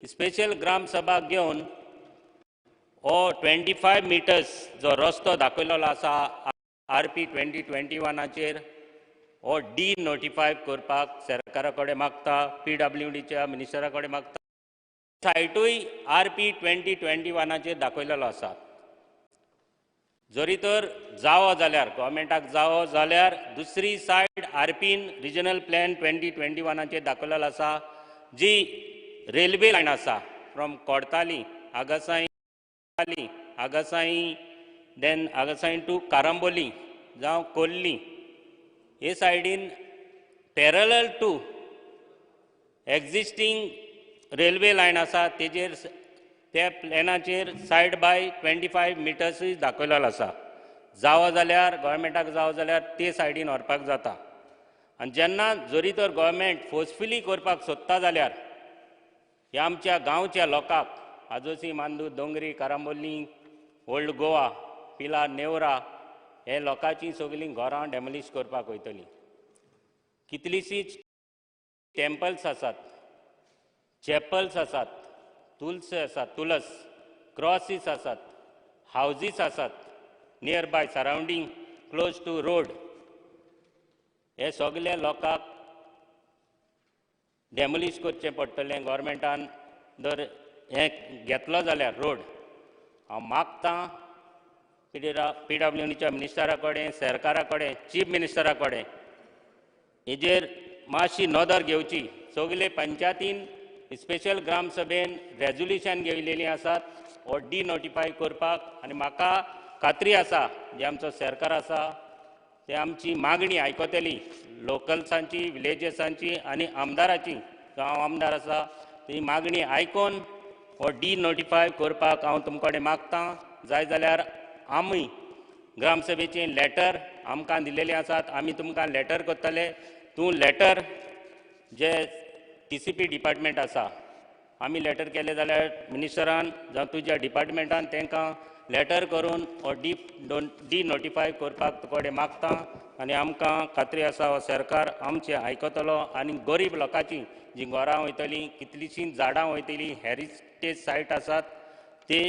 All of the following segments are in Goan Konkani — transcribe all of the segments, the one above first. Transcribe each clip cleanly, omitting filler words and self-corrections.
स्पेशल ग्राम सभा घेवन हो 25 मिटर्स जो रस्तो दाखयलेलो आसा आरपी 2021चेर हो डी नोटिफाय करपाक सरकारा कडेन मागता, पीडब्ल्यूडीच्या मिनिस्टरा कडेन मागता. सायटूय आरपी 2021चेर दाखयलेलो आसा. जरी तर जावो जाल्यार गव्हर्मेंटाक जावो जाल्यार दुसरी सायड आरपीन रिजनल प्लॅन 2021चेर दाखयलेलो आसा, जी रेल्वे लायन आसा फ्रॉम कोडताली आगासाई आगासाई then आगासाई टू कारांबोली जावं कोल्ली हे सायडीन parallel to existing railway line आसा तेजेर त्या प्लॅनाचेर सायड बाय 25 मिटर्सूय दाखयलेलो आसा. जावो जाल्यार गव्हर्मेंटाक जावो जाल्यार ते सायडीन व्हरपाक जाता. आनी जेन्ना जरी तर गव्हर्मेंट फोर्सफुली करपाक सोदता जाल्यार ह्या आमच्या गांवच्या लोकांक आजोसी, मांदू, दोंगरी, कारांबोली, ओल्ड गोवा, पिला, नेवरा हे लोकांची सगळीं घरां डेमोलिश करपाक वयतलीं. कितलींशींच टेम्पल्स आसात, चॅपल्स आसात, तुलस आसात, तुलस क्रॉसीस आसात, हावजीस आसात near by surrounding close to road. हे सगळे लोकांक डेमोलिश करचें पडटलें गव्हर्मेंटान जर हें घेतलो जाल्यार रोड. हांव मागतां पीडब्ल्यूडीच्या मिनिस्टरा कडेन, सरकारा कडेन, चीफ मिनिस्टरा कडेन हेजेर मातशी नदर घेवची. सगळे पंचायतीन स्पेशल ग्राम सभेन रेजोल्युशन घेयलेलीं आसात हो डी नोटिफाय करपाक. आनी म्हाका खात्री आसा जे आमचो सरकार आसा ते आमची मागणी आयकतली, लोकल्सांची, विलेजसांची आनी आमदाराची. जो हांव आमदार आसा ती मागणी आयकोन हो डी नोटिफाय करपाक हांव तुमचे कडेन मागतां. जाय जाल्यार आमी ग्रामसभेचें लेटर आमकां दिलेलें आसात, आमी तुमकां लेटर करतले. तूं लेटर जे टीसीपी डिपार्टमेंट आसा आमी लेटर केलें जाल्यार मिनिस्टरान जावं तुज्या डिपार्टमेंटान तांकां लेटर करून हो डी नोटिफाय करपाक तुजे कडेन मागता. आनी आमकां खात्री आसा हो सरकार आमचें आयकतलो आनी गरीब लोकांची जीं घरां वयतलीं, कितलींशीं झाडां वयतलीं, हेरिटेज सायट आसात ते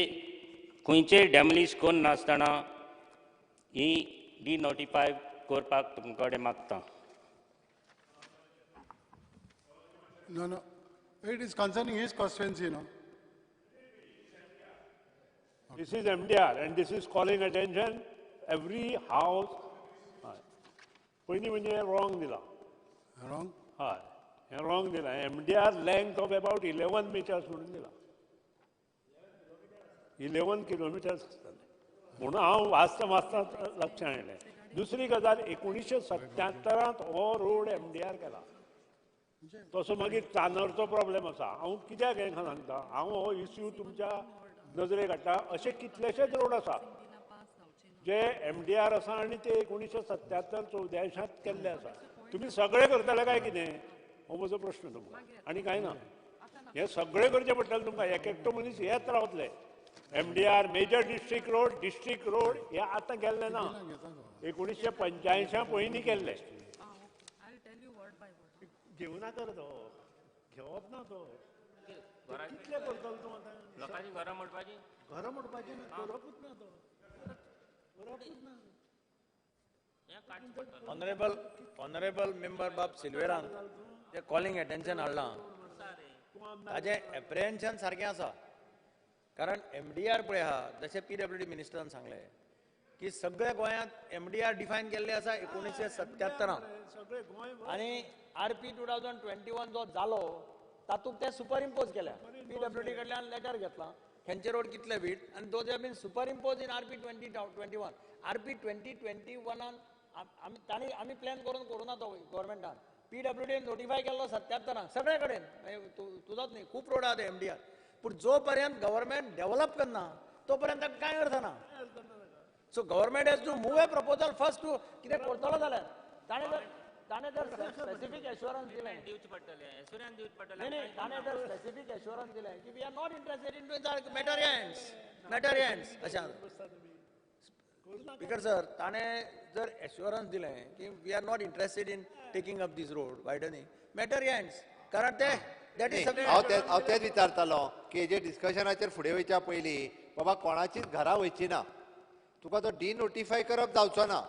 खंयचेय डॅमोलिश करनासतना ही डी नोटिफाय करपाक तुमचे कडेन मागता. No, no. It is concerning his constituency, no? This is MDR and this is calling attention every house. पयलीं म्हणजे wrong दिला. Wrong? हय, हें wrong दिला. MDR length of about 11 meters म्हणून दिला. 11 किलोमिटर्स आसतले म्हणून हांव वाचता वाचता लक्षात आयलें. दुसरी गजाल, 1977 हो रोड MDR केला. तसो मागीर चानरचो प्रॉब्लेम आसा. हांव कित्याक हें सांगता, हांव हो इश्यू तुमच्या नजरेक हाडटा. अशे कितलेशेच रोड आसा जे MDR आसा आनी ते 1977 84 केल्ले आसा. तुमी सगळे करतले काय कितें हो म्हजो प्रश्न तुमकां, आनी कांय ना. हें सगळें करचें पडटलें तुमकां. एक एकटो मनीस येत रावतले. MDR major district road, district road हे आतां केल्ले ना, 1985 पयलीं केल्ले. घेवना कर तो, घेवप ना तो. कितले करतलो तूं आतां? लोकांची घरां मोडपाची, घरां मोडपाची ना, करपूच ना तो, करपूच ना. ऑनरेबल मेंबर बाब सिल्वेरान जे कॉलिंग एटेन्शन हाडलां ताजें एप्रिहेन्शन सारकें आसा. कारण MDR पळय आहा, जशें PWD मिनिस्टरान सांगलें की सगळ्या गोंयांत MDR define केल्ले आसा 1977 आनी RP 2021 जो जालो तातूंत ते सुपर इम्पोज केल्या. PWD कडल्यान लेटर घेतला खंयचे रोड कितले वीट आनी those have been super impose in RP 2021. RP 2021 आमी तांणी आमी प्लॅन करून करूं ना तो गव्हर्मेंटान. PWD notify केल्लो 77 सगळे कडेन, तुजोच न्ही, खूब रोड आहा ते MDR. पूण जो पर्यंत गव्हर्मेंट डेव्हलप करना तो पर्यंत कांय अर्थ ना. So government has to move a proposal first to कितें करतलो जाल्यार ताणें जर स्पेसिफीक एश्योरन्स दिलें, न्ही ताणें जर स्पेसिफीक एश्योरन्स दिलें की we are not interested in doing matter ends, matter ends अशें. स्पीकर सर, ताणें जर एश्योरन्स दिलें की we are not interested in taking up this road widening, matter ends. कारण ते That is हांव तेच विचारतालो की हेजे डिस्कशनाचेर फुडें वयच्या पयलीं बाबा कोणाचीच घरां वयची ना, तुका तो डिनोटिफाय करप जावचो ना.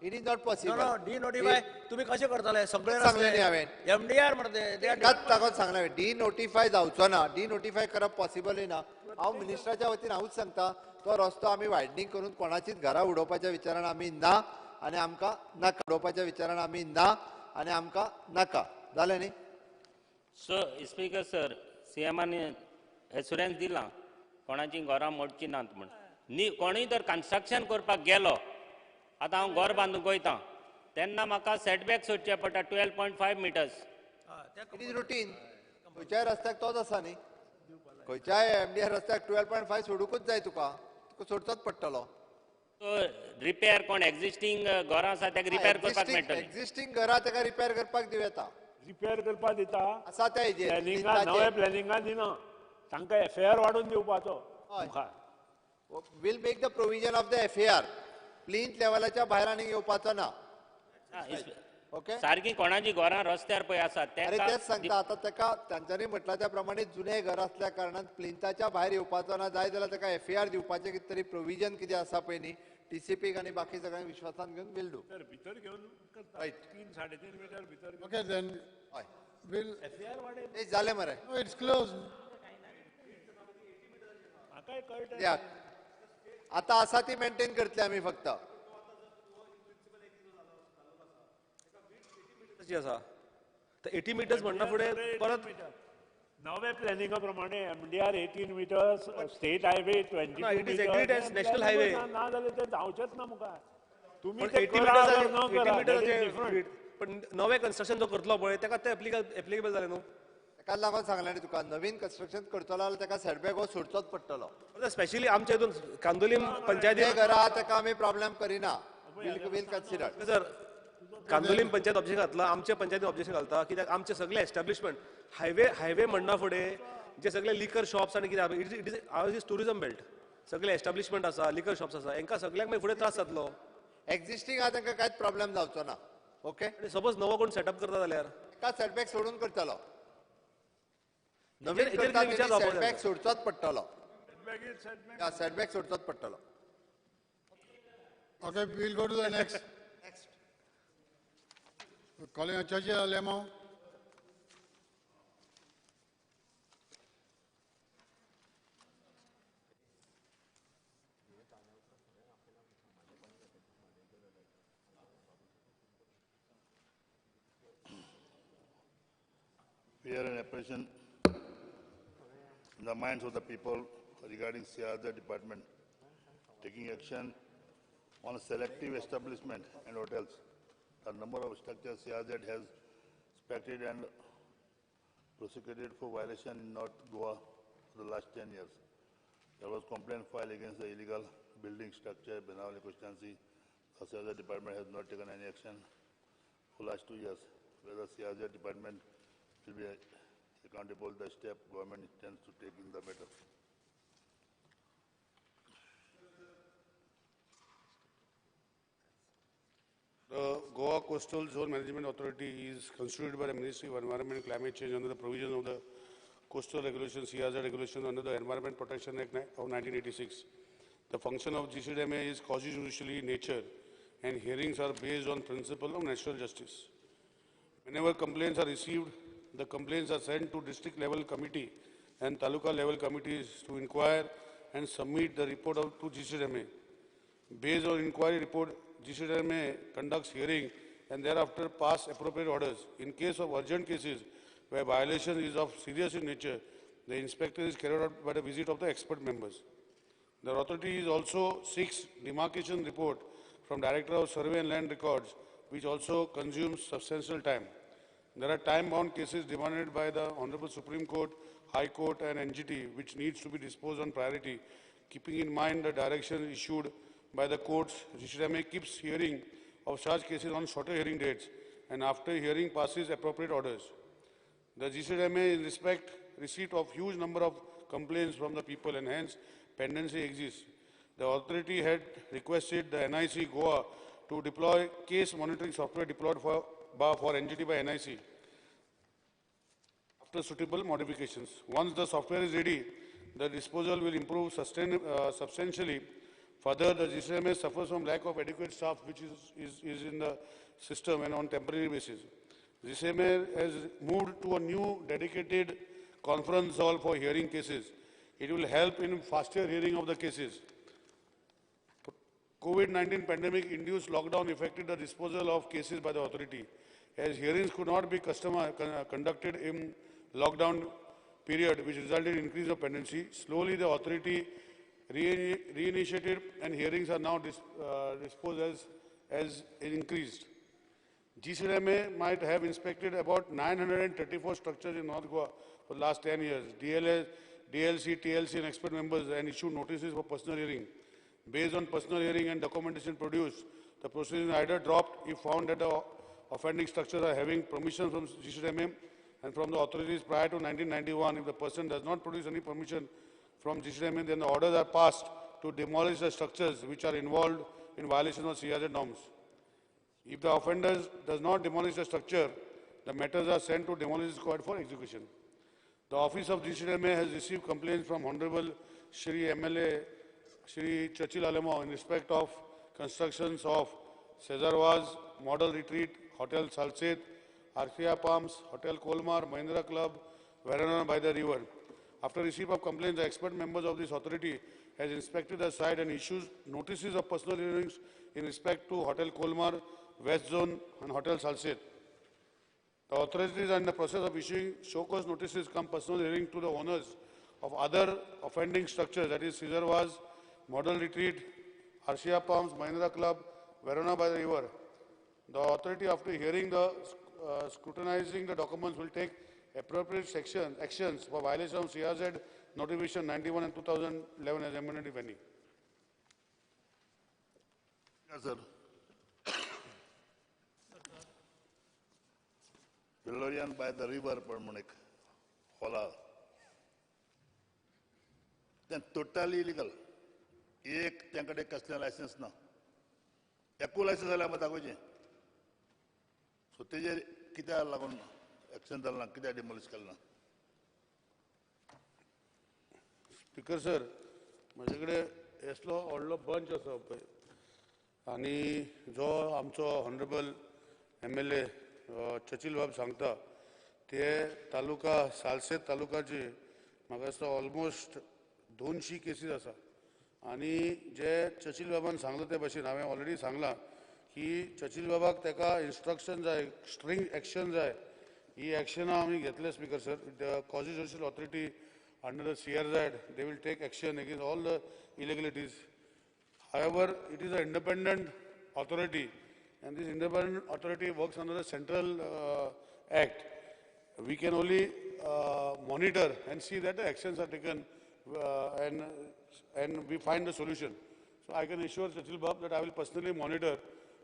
It is not possible. No denotify तुम्ही कशें करतले? सगळे सांगलें न्ही हांवें, एमडीआर मरे ताकाच लागून सांगलें हांवें डिनोटिफाय जावचो ना, डिनोटिफाय करप पॉसिबलूय ना. हांव मिनिस्टराच्या वतीन हांवूच सांगता तो रस्तो आमी वायडनींग करून कोणाचीच घरां उडोवपाच्या विचारान आमी ना आनी आमकां नाका. उडोवपाच्या विचारान आमी ना आनी आमकां नाका. जालें न्ही? सो स्पीकर सर, सीएमान एश्युरन्स दिलां कोणाची घरां मोडची नात म्हण. न्ही, कोणूय जर कन्स्ट्रक्शन करपाक गेलो, आतां हांव घर बांदूंक वयता तेन्ना म्हाका सेटबॅक सोडचें पडटा 12.5 meters. It is routine. खंयच्याय रस्त्याक तोच आसा न्ही, खंयच्याय एमडीआर रस्त्याक 12.5 सोडूंकूच जाय तुका, तुका सोडचोच पडटलो. रिपेर कोण एक्झिस्टींग घरां आसा ताका रिपेर करपाक मेळटलें. एक्झिस्टींग घरां ताका रिपेर करपाक दिवं येता. रिपेर करपाक दिता आसा त्या हेजेर प्लॅनिंगा, नव्या प्लॅनिंगा दिना, तांकां एफआयआर वाडोवन दिवपाचो. Will make the provision of the FAR. Plinth लेवलाच्या भायर आनी येवपाचो ना. ओके, सारकी कोणाची घरां रस्त्यार पळय आसा. अरे तेच सांगता आतां ताका तांच्यांनी म्हटलां त्या प्रमाणे जुने घर असल्या कारणान प्लिंथाच्या भायर येवपाचो ना. जाय जाल्यार ताका एफआयआर दिवपाचें कितें तरी प्रोविजन कितें आसा पळय न्ही, टीसीपीक आनी बाकी सगळ्यांक विश्वासान घेवन will do. भितर घेवन रायट, 3-3.5 मिटर भितर. ओके then will हे जालें मरे. It's close. म्हाकाय कळटा आतां आसा ती मेंटेन करतले आमी फक्त. आसा 80 मिटर्स म्हणना फुडें परत नवे प्लॅनिंगा प्रमाणे MDR 18 meters, state highway 22 it is agreed as national highway. ना जाल्यार ते जावचेच ना मुखार. तुमी 80 मिटर्स पण नवे कन्स्ट्रक्शन जो करतलो पळय ताका ते एप्लिकेबल जालें न्हू. ताका लागून सांगलें न्ही तुका, नवीन कन्स्ट्रक्शन करतलो जाल्यार ताका सेटबॅक हो सोडचोच पडटलो. स्पेशली आमच्या हितून कांदोलीम पंचायती घरा ताका आमी प्रॉब्लेम करिना. Will consider sir. Candolim panchayat objection घातला, आमच्या पंचायतीन ऑब्जेक्शन घालता कित्याक आमचे सगळे एस्टॅब्लिशमेंट हायवे हायवे म्हणना फुडें जे सगळे लिकर शॉप्स आनी कितें, it is ours is tourism belt, सगळे एस्टॅब्लिशमेंट आसा, लिकर शॉप्स आसा, हांकां सगळ्यांक मागीर फुडें त्रास जातलो. एक्झिस्टींग आहा तांकां कांयच प्रॉब्लेम जावचो ना. ओके, आनी सपोज नवो कोण सेटअप करता जाल्यार ताका सेटबॅक सोडून करतलो. नवीन करता सेटबॅक सोडचोच पडटलो. सेटबॅक सोडचोच पडटलो. Okay, we'll go to the next. Calling on Chachi Alemao. Fear and apprehension in the minds of the people regarding CRZ department taking action on selective establishment and hotels. The number of structures CRZ has inspected and prosecuted for violation in North Goa for the last 10 years. There was complaint filed against the illegal building structure, Benaulim constituency. The CRZ department has not taken any action for the last 2 years. Whether CRZ department will be accountable the step government intends to take in the matter. The Goa Coastal Zone Management Authority is constituted by the Ministry of Environment and Climate Change under the provision of the Coastal Regulation, CRZ Regulation under the Environment Protection Act of 1986. The function of GCDMA is quasi-judicial in nature and hearings are based on principle of natural justice. Whenever complaints are received, the complaints are sent to district level committee and taluka level committees to inquire and submit the report to GCDMA. Based on inquiry report, GCDMA conducts hearing and thereafter pass appropriate orders. In case of urgent cases where violation is of serious in nature, the inspector is carried out by the visit of the expert members. The authority is also seeks demarcation report from Director of Survey and Land Records, which also consumes substantial time. There are time-bound cases demanded by the Honorable Supreme Court, High Court and NGT, which needs to be disposed on priority, keeping in mind the direction issued by the courts. GCDMA keeps hearing of such cases on shorter hearing dates and after hearing passes appropriate orders. The GCDMA in respect receipt of huge number of complaints from the people and hence pendency exists. The authority had requested the NIC Goa to deploy case monitoring software deployed for NGT by NIC. after suitable modifications. Once the software is ready, the disposal will improve substantially. Further, the GCMA suffers from lack of adequate staff, which is in the system and on temporary basis. GCMA has moved to a new dedicated conference hall for hearing cases. It will help in faster hearing of the cases. COVID-19 pandemic induced lockdown affected the disposal of cases by the authority, as hearings could not be conducted in lockdown period, which resulted in increase of pendency. Slowly, the authority reinitiated and hearings are now disposed as increased. GCMA might have inspected about 934 structures in North Goa for the last 10 years. DLS, DLC, TLC and expert members and issued notices for personal hearing. Based on personal hearing and documentation produced, the proceedings either dropped if found that the offending structures are having permission from GCMA and from the authorities prior to 1991. If the person does not produce any permission from GCMA, then the orders are passed to demolish the structures which are involved in violation of CRZ norms. If the offender does not demolish the structure, the matters are sent to demolition squad for execution. The office of GCMA has received complaints from Honorable Shri MLA Shri Churchill Alemao in respect of constructions of Cesar Vaz Model Retreat, Hotel Salcete, Arcia Palms, Hotel Colmar, Mahindra Club, Verona by the River. After receipt of complaints, the expert members of this authority has inspected the site and issues notices of personal hearings in respect to Hotel Colmar, West Zone and Hotel Salcete. The authorities are in the process of issuing show cause notices come personal hearing to the owners of other offending structures, that is Cesar Vaz, Model Retreat, Arcia Palms, Mahindra Club, Verona by the River. The authority, after hearing the scrutinizing the documents, will take appropriate actions for violation of CRZ notification 91 and 2011 as amended, if any. Yes, sir. Valerian by the river पण म्हण एक हॉला तें टोटली इलिगल. एक त्या कडेन कसलें लायसन्स ना, एकूय लायसन्स जाल्यार आमकां दाखोवचें. सो तेजेर कित्याक लागून एक्शन जालें ना, कित्याक डिमोलिश केलें ना? स्पीकर सर, म्हजे कडेन असलो व्हडलो बंच आसा पळय, आनी जो आमचो ऑनरेबल MLA Churchill बाब सांगता ते तालुका सालसेत तालुकाचे म्हाका दिसता ऑलमोस्ट 200 केसीस आसा. आनी जे चर्चिल बाबान सांगलां ते भशेन हांवें ऑलरेडी सांगलां की चर्चिल बाबाक ताका इन्स्ट्रक्शन जाय, स्ट्रिंग एक्शन जाय. ही एक्शनां आमी घेतले speaker sir. The constitutional authority under the CRZ, they will take action against all the illegalities. However, it is an independent authority, and this independent authority works under the central act. We can only monitor and see that the actions are taken and we find the solution. So I can assure Churchill Bab that I will personally monitor,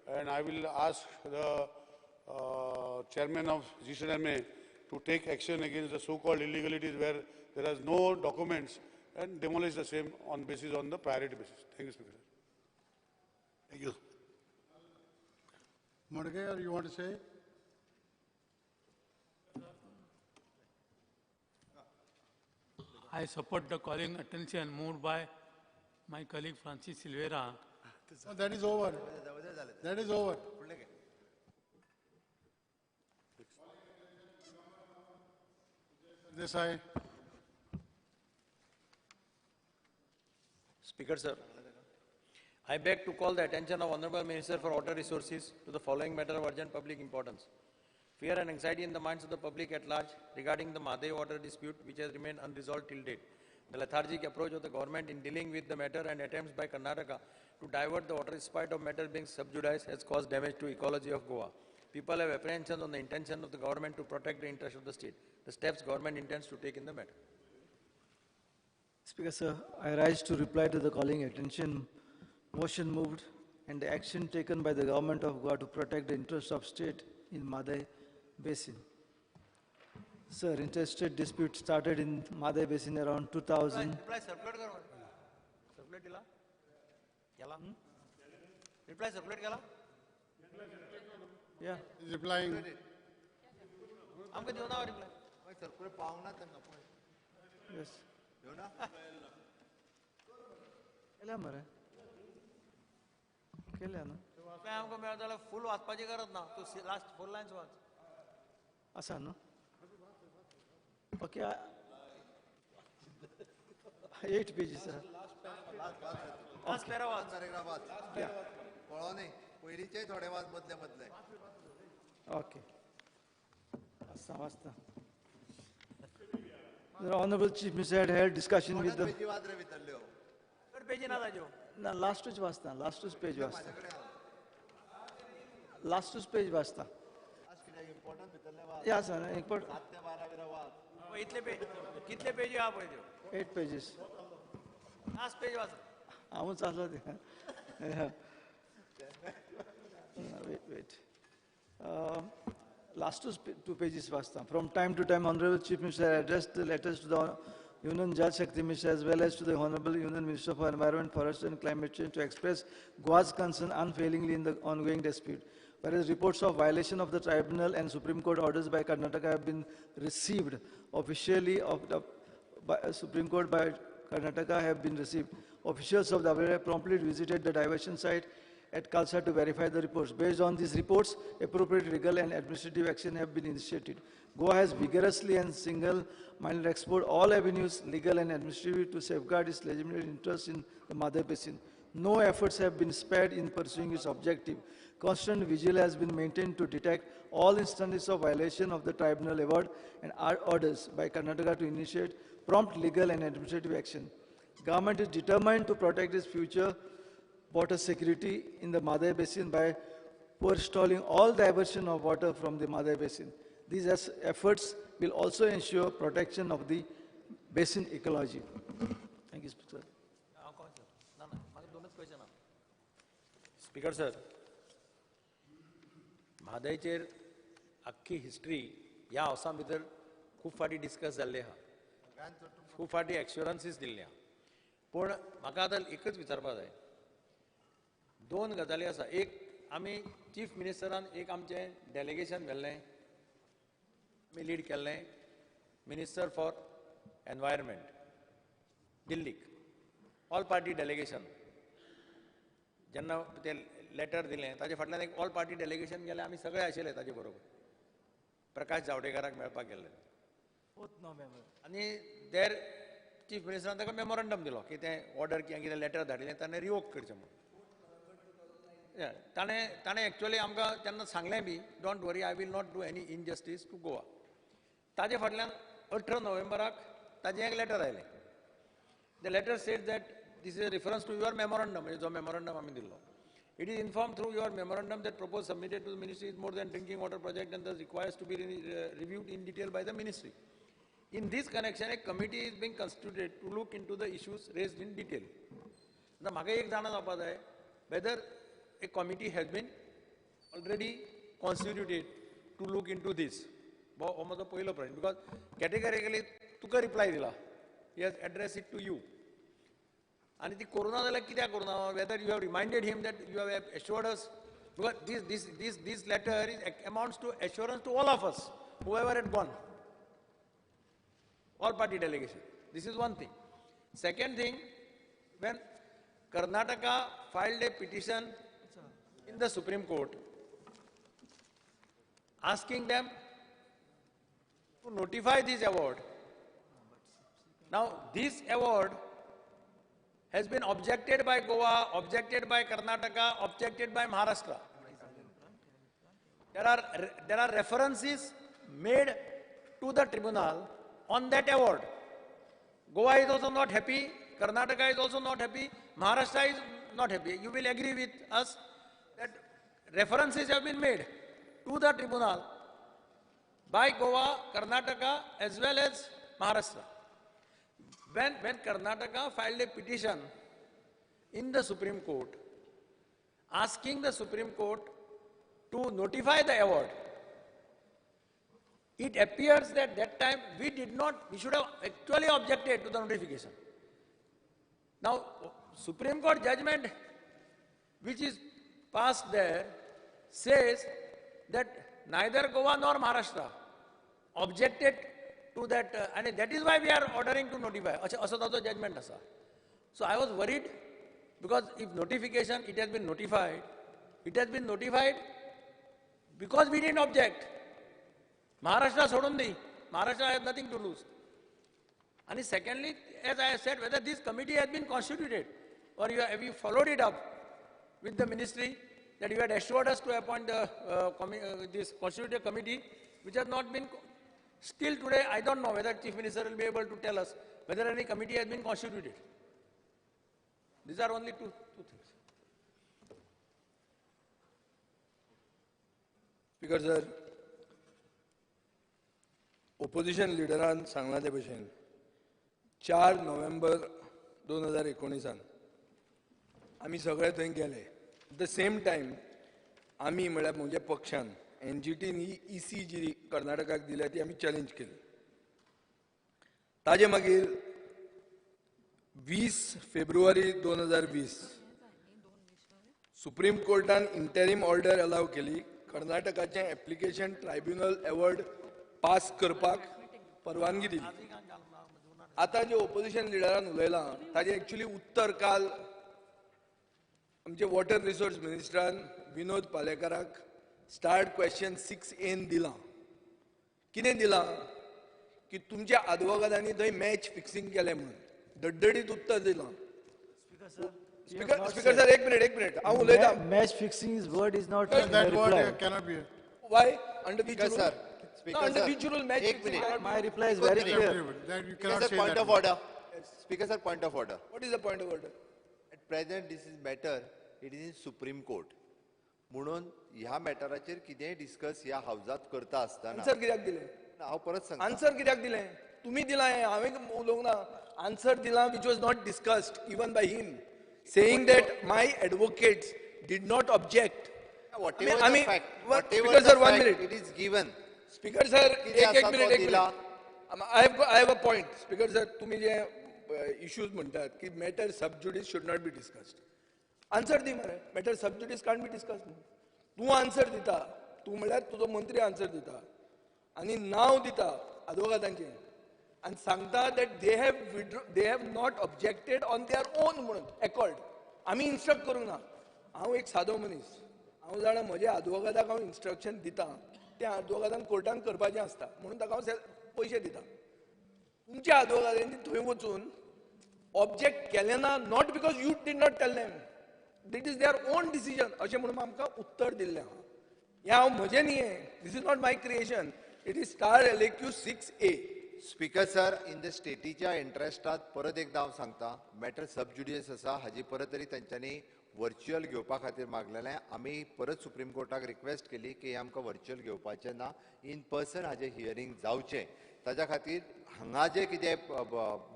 and I will ask the chairman of GCMA to take action against the so-called illegalities where there is no documents and demolish the same on basis on the priority basis. Thank you, Speaker. Thank you. Madgekar, you want to say? I support the calling attention moved by my colleague Francis Silveira. No, that is over. That is over. Desai. Speaker, sir, I beg to call the attention of Honorable Minister for Water Resources to the following matter of urgent public importance. Fear and anxiety in the minds of the public at large regarding the Mhadei water dispute, which has remained unresolved till date. The lethargic approach of the government in dealing with the matter and attempts by Karnataka to divert the water in spite of matter being sub judice has caused damage to ecology of Goa. People have apprehensions on the intention of the government to protect the interest of the state. The steps government intends to take in the matter. Speaker, sir, I rise to reply to the calling attention motion moved and the action taken by the government of Goa to protect the interests of state in Mhadei Basin. Sir, interstate dispute started in Mhadei Basin around 2000. Reply circulate karo. Circulate dila? Kela? Reply circulate kela? Yeah. He's replying. Amka diyo na reply. Circular पावना तांकां पळय. Yes. येवना? केल्या मरे, केल्या न्हू. आमकां मेळत जाल्यार फूल वाचपाची गरज ना, तूं लास्ट 4 लायन्स वाच. आसा न्हू. ओके, 8 पेजीस आसा. लास्ट पॅरा वाच. पॅराग्राफ वाच. कळो न्ही, पयलींचे थोडे वाच मदले मदले. ओके, वाचता वाचता. The Honorable Chief Minister had held discussion with the. पेजी ना ताज्यो. ना, लास्टूच वाचता, लास्टूच पेज वाचता, लास्टूच पेज वाचता. या सर, इम्पोर्टंट. इतले पेज, कितले पेजी आहा पळय त्यो? 8 पेजीस. लास्ट पेज वाच. हांवूच आसलो ते. Wait, wait. Last 2 pages वाचता. From time to time, Honorable Chief Minister addressed the letters to the Union Jal Shakti Minister as well as to the Honorable Union Minister for Environment, Forest and Climate Change to express Goa's concern unfailingly in the ongoing dispute. Whereas reports of violation of the tribunal and Supreme Court orders by Karnataka have been received officially of the by, Supreme Court by Karnataka have been received. Officials of the WRA promptly visited the diversion site at Kalsa to verify the reports. Based on these reports, appropriate legal and administrative action have been initiated. Goa has vigorously and single-mindedly explored all avenues, legal and administrative, to safeguard its legitimate interests in the Mother Basin. No efforts have been spared in pursuing its objective. Constant vigil has been maintained to detect all instances of violation of the tribunal award and orders by Karnataka to initiate prompt legal and administrative action. Government is determined to protect its future water security in the Mother Basin by forestalling all diversion of water from the Mother Basin. These efforts will also ensure protection of the basin ecology. Thank you, Speaker. Speaker sir, म्हादयचेर आख्खी हिस्ट्री ह्या हावसा भितर खूब फावटी डिस्कस जाल्ली आहा, खूब फावटी एश्योरन्सीस दिल्ली आहा. पूण म्हाका आतां एकच विचारपाक जाय, दोन गजाली आसा. एक, आमी चीफ मिनिस्टरान एक आमचें डेलिगेशन व्हेल्लें, आमी लीड केल्लें मिनिस्टर फॉर एनवायरमेंट दिल्लीक, ऑल पार्टी डेलिगेशन. जेन्ना ते लेटर दिलें ताजे फाटल्यान एक ऑल पार्टी डेलिगेशन गेलें, आमी सगळे आशिल्ले ताजे बरोबर, प्रकाश जावडेकराक मेळपाक गेल्ले. आनी देर चीफ मिनिस्टरान ताका मेमोरंडम दिलो की तें ऑर्डर कितें लेटर धाडिल्लें ताणें रिवोक करचें म्हणून. ताणें ताणें एक्चुअली आमकां तेन्ना सांगलें बी, don't worry, I will not do any injustice to Goa. ताजे फाटल्यान 18 नोव्हेंबराक ताजें एक लेटर आयलें. The letter said that this is reference to your memorandum, म्हणजे जो मेमोरंडम आमी दिल्लो. It is informed through your memorandum that proposed submitted to the ministry is more than drinking water project and thus requires to be reviewed in detail by the ministry. In this connection, a committee is being constituted to look into the issues raised in detail. Now, म्हाका एक जाणा जावपा जाय, whether a committee has been already constituted to look into this. हो म्हजो पयलो प्रश्न, because categorically तुका रिप्लाय दिला, he has addressed it to you. आनी ती करूना जाल्यार कित्याक करूना, whether you have reminded him that you have assured us, because this letter is amounts to assurance to all of us whoever had gone, all party delegation. This is one thing. Second thing, when Karnataka filed a petition in the Supreme Court asking them to notify this award. Now this award has been objected by Goa, objected by Karnataka, objected by Maharashtra. There are references made to the tribunal on that award. Goa is also not happy, Karnataka is also not happy, Maharashtra is not happy. You will agree with us that references have been made to the tribunal by Goa, Karnataka as well as Maharashtra. When Karnataka filed a petition in the Supreme Court asking the Supreme Court to notify the award, it appears that that time we should have actually objected to the notification. Now, Supreme Court judgment which is passed there says that neither Goa nor Maharashtra objected to that आनी that is why we are ordering to notify अशें असो ताचो जजमेंट आसा. So I was worried because if notification it has been notified, it has been notified because we didn't object. Maharashtra सोडून दी, Maharashtra has nothing to lose. And secondly, as I have said, whether this committee has been constituted or you have you followed it up with the ministry that you had assured us to appoint the this constituted committee, which has not been, still today, I don't know whether Chief Minister will be able to tell us whether any committee has been constituted. These are only two things. Speaker sir, opposition लिडरान सांगलां ते भशेन 4 नोव्हेंबर 2019 आमी सगळे थंय गेले. एट the same time आमी म्हळ्यार म्हज्या पक्षान एनजीटीन ही ईसी जी कर्नाटकाक दिल्या ती आमी चॅलेंज केली. ताजे मागीर 20 फेब्रुवारी 2020 सुप्रीम कोर्टान इंटरीम ऑर्डर अलाव केली कर्नाटकाचें एप्लिकेशन ट्रायब्युनल अवॉर्ड पास करपाक परवानगी दिली. आतां जे ओपोजिशन लिडरान उलयलां ताजें एक्चुअली उत्तर काल आमचे वॉटर रिसोर्स मिनिस्टरान विनोद पालेकाराक स्टार्ट क्वेश्चन 6A दिलां. कितें दिलां की तुमच्या आदवोगादांनी थंय मॅच फिक्सिंग केलें म्हणून डड्डडीत उत्तर दिलां. स्पीकर सर, एक मिनिट हांव उलयतां. Match fixing is word is not that word cannot be. Why under which sir? No, under which rule match fixing? My reply is very clear. That you Speaker cannot sir, say point that. of order. Speaker sir, point of order. What is the point of order? At present, this is matter. It is in Supreme Court. म्हणून ह्या मॅटराचेर कितेंय डिस्कस ह्या हावजात करता आसतना आन्सर कित्याक दिलें? हांव परत सांगता. आन्सर कित्याक दिलें? तुमी दिलां हें, हांवें उलोवंक ना. आन्सर दिलां which was not discussed even by him, saying that my advocates did not object. Whatever the fact, whatever Speaker the sir, 1 fact, minute. it is given. Speaker sir, कितें एक आसा मिनिट, तो एक दिला. Minute. I have a point. Speaker sir, तुमी जे इश्यूज म्हणटात की matter sub judice should not be discussed. Answer दी मरे, matter sub judice can't be discussed. तूं आन्सर दिता, तूं म्हळ्यार तुजो मंत्री आन्सर दिता आनी नांव दिता आदवोगादांचें आनी सांगता that they have not objected on their own म्हणून एकॉर्ड. आमी इन्स्ट्रक्ट करूंक ना. हांव एक सादो मनीस, हांव जाणा म्हज्या आदवोगादाक हांव इन्स्ट्रक्शन दिता तें आदवोगादान कोर्टान करपाचें आसता म्हणून ताका हांव पयशे दिता. तुमच्या आदवोगादांनी थंय वचून ऑब्जेक्ट केलें ना, not because you did not tell them, that is their own decision अशें म्हणून आमकां उत्तर दिल्लें आहा. हें हांव म्हजें न्ही, this is not my creation, it is star LAQ 6A. Speaker sir, in the स्टेटीच्या इंट्रस्टात परत एकदां हांव सांगता, मॅटर सब ज्युडियस आसा. हाजी परत तरी तेंच्यांनी वर्च्युअल घेवपा खातीर मागलेलें. आमी परत सुप्रीम कोर्टाक रिक्वेस्ट केली की हें आमकां वर्च्युअल घेवपाचें ना, इन पर्सन हाजें हियरींग जावचें. ताज्या खातीर हांगा जें कितें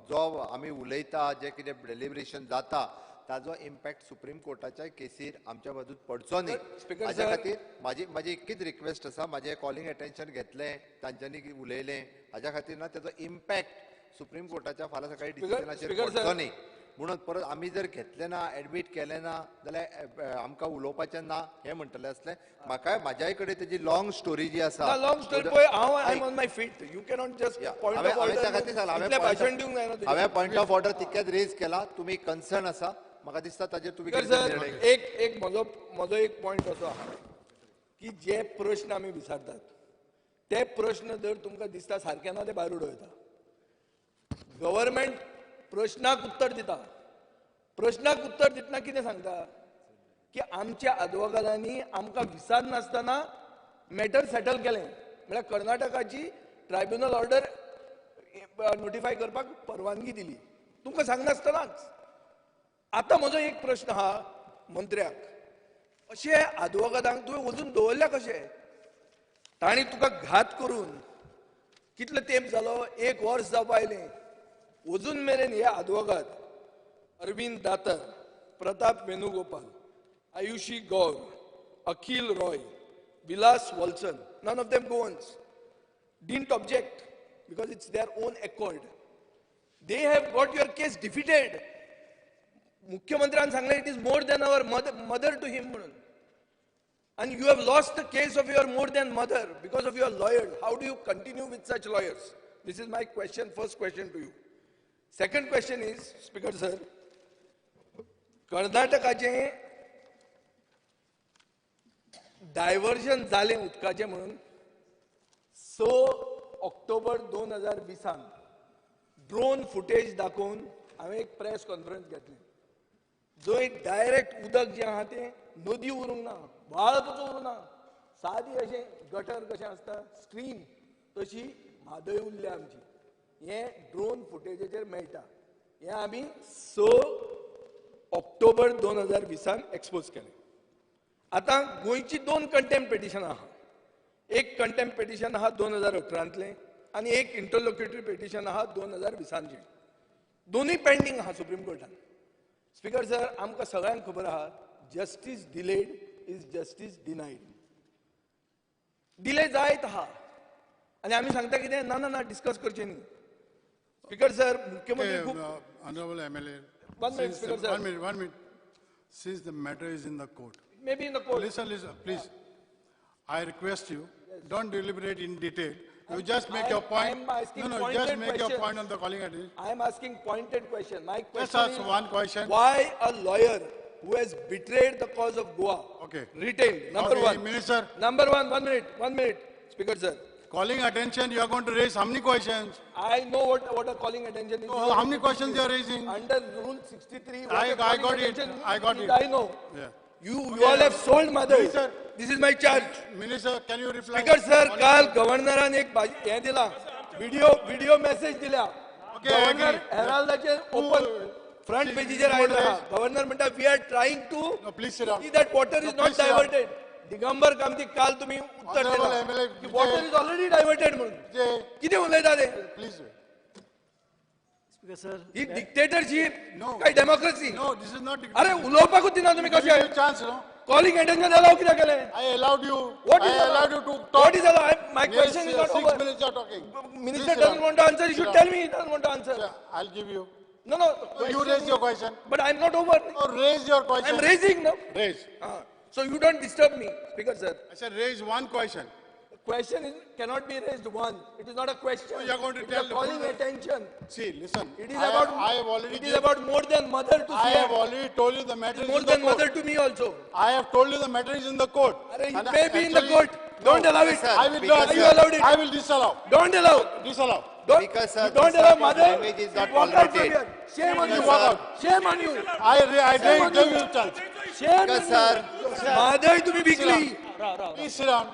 जो आमी उलयता, जें कितें डेलिब्रेशन जाता ताजो इम्पॅक्ट सुप्रीम कोर्टाच्या केसीर आमच्या बाजून पडचो न्ही. हाज्या खातीर म्हाजी एकच रिक्वेस्ट आसा, म्हाजें कॉलिंग एटेन्शन घेतलें, तांच्यांनी उलयलें, हाज्या खातीर ना ताजो इम्पॅक्ट सुप्रीम कोर्टाच्या फाल्यां सकाळी डिसिजनाचेर पडचो न्ही. म्हणून परत आमी जर घेतलें ना, एडमीट केलें ना जाल्यार आमकां उलोवपाचें ना हें म्हणटलें आसलें. म्हाकाय म्हाज्याय कडेन तेजी लॉंग स्टोरी जी आसा, लॉंग स्टोरी पळय, हांव I am on my feet, you cannot just point of order. त्या खातीर सांगलां, हांवें पॉयंट ऑफ ऑर्डर तितकेच रेज केला. तुमी कन्सर्न आसा म्हाका दिसता ताजेर तुमी सर. एक एक म्हजो एक पॉयंट असो आहा की जे प्रश्न आमी विचारतात ते प्रश्न जर तुमकां दिसता सारके ना ते भायर उडयता. गव्हर्मेंट प्रश्नाक उत्तर दिता, प्रश्नाक उत्तर दितना कितें सांगता की आमच्या आदवोगादांनी आमकां विचार नासतना मॅटर सेटल केलें, म्हळ्यार कर्नाटकाची ट्रायब्युनल ऑर्डर नोटिफाय करपाक परवानगी दिली तुमकां सांगनासतनाच. आतां म्हजो एक प्रश्न आहा मंत्र्याक, अशे आदवोगादांक तुवें वचून दवरल्या कशें? तांणी तुका घात करून कितलो तेंप जालो, 1 वर्स जावपा आयलें, अजून मेरेन हे आदवोगाद Arvind Datar, Pratap Venugopal, Ayushi Gaur, Akhil Roy, Vilas Walson, none of them Goans, didn't object because it's their own accord. They have got your case defeated. मुख्यमंत्र्यान सांगलें it is more than our mother to him म्हणून, and you have lost the case of your more than mother because of your lawyers. How do you continue with such lawyers? This is my question, first question to you. Second question is, Speaker sir, कर्नाटकाचें डायवर्जन जालें उदकाचें म्हणून 6 ऑक्टोबर 2020 ड्रोन फुटेज दाखोवन हांवें एक प्रेस कॉन्फरन्स घेतली, जंय डायरेक्ट उदक जें आहा तें नदी उरूंक ना, व्हाळ कसो उरूंक ना, सादी अशें गटर कशें आसता स्ट्रीम तशी म्हादय उरल्या आमची. हें ड्रोन फुटेजीचेर मेळटा. हें आमी 6 ऑक्टोबर 2020 एक्सपोज केलें. आतां गोंयची 2 कंटेम्प्ट पिटिशनां आहा. एक कंटेम्प्ट पिटिशन आहा 2018 आनी एक इंटरलोक्युटरी पिटिशन आहा 2020. दोनूय पेंडींग आहा सुप्रीम कोर्टान. स्पीकर सर, आमकां सगळ्यांक खबर आहा, justice delayed is justice denied. Delay जायत आहा आनी आमी सांगता कितें, ना ना ना, डिस्कस करचें न्ही. स्पीकर सर, मुख्यमंत्री खूब Honorable MLA, One minute, Speaker sir. One minute, one minute. Since the matter is in the court. Maybe in the court. Listen, listen, please. I request you, don't deliberate in detail. You just make your point. I am asking no, no, just make your point on the calling attention. I am asking pointed question. My question just ask is one question. Why a lawyer who has betrayed the cause of Goa, okay, retained? Number okay, one. Minister. Number one, 1 minute, 1 minute, Speaker sir. Calling attention, you are going to raise how many questions? I know what a calling attention is. Oh, how many questions you are raising? Under Rule 63, I got it. I got it. I know. Yeah. You, okay. You all have sold mother. Minister, this is my charge. Minister, can you reply? Speaker sir, काल गव्हर्नरान एक हें दिला, video message दिला. Okay, governor हेराल्डाचे open front पेजीचेर आयला. गव्हर्नर म्हणटा, we are trying to see that water is not diverted. Digambar Kamti काल तुम्ही उत्तर दिला की वॉटर is already diverted म्हणून. कितें उलयता ते? Please. Speaker sir, he dictatorship काय democracy? No, this is not. अरे उलोवपाकूच दिना तुमी कशें? Chance no. Calling attention allow कित्याक केलें? I allowed you. What is I allowed you to talk. What is allowed? My question is not over. 6 minutes you are talking. Minister doesn't want to answer. You should tell me he doesn't want to answer. I'll give you. No, no. You raise your question. But I'm not over. No, raise your question. I'm raising now. Raise. So you don't disturb me, Speaker sir. I said raise one question. The question is, cannot be raised one. It is not a question. No, you are going to it tell is a calling attention. See, listen. It is about. I have already. It is about more than mother to I see. have already told you the matter is more in the than court. Mother to me also. I have told you the matter is in the court. Arey, it and may be in the court. Don't no, allow it. Sir, I will not. You allowed it. I will disallow. Don't allow. Disallow. Don't, because, sir, you don't allow mother. Language is not walk out from tolerated. here. Shame on you. Walk out. Shame on you. I gave you a chance. Shame Because, on sir, you. Mother तुम्ही विकली. Please sit down.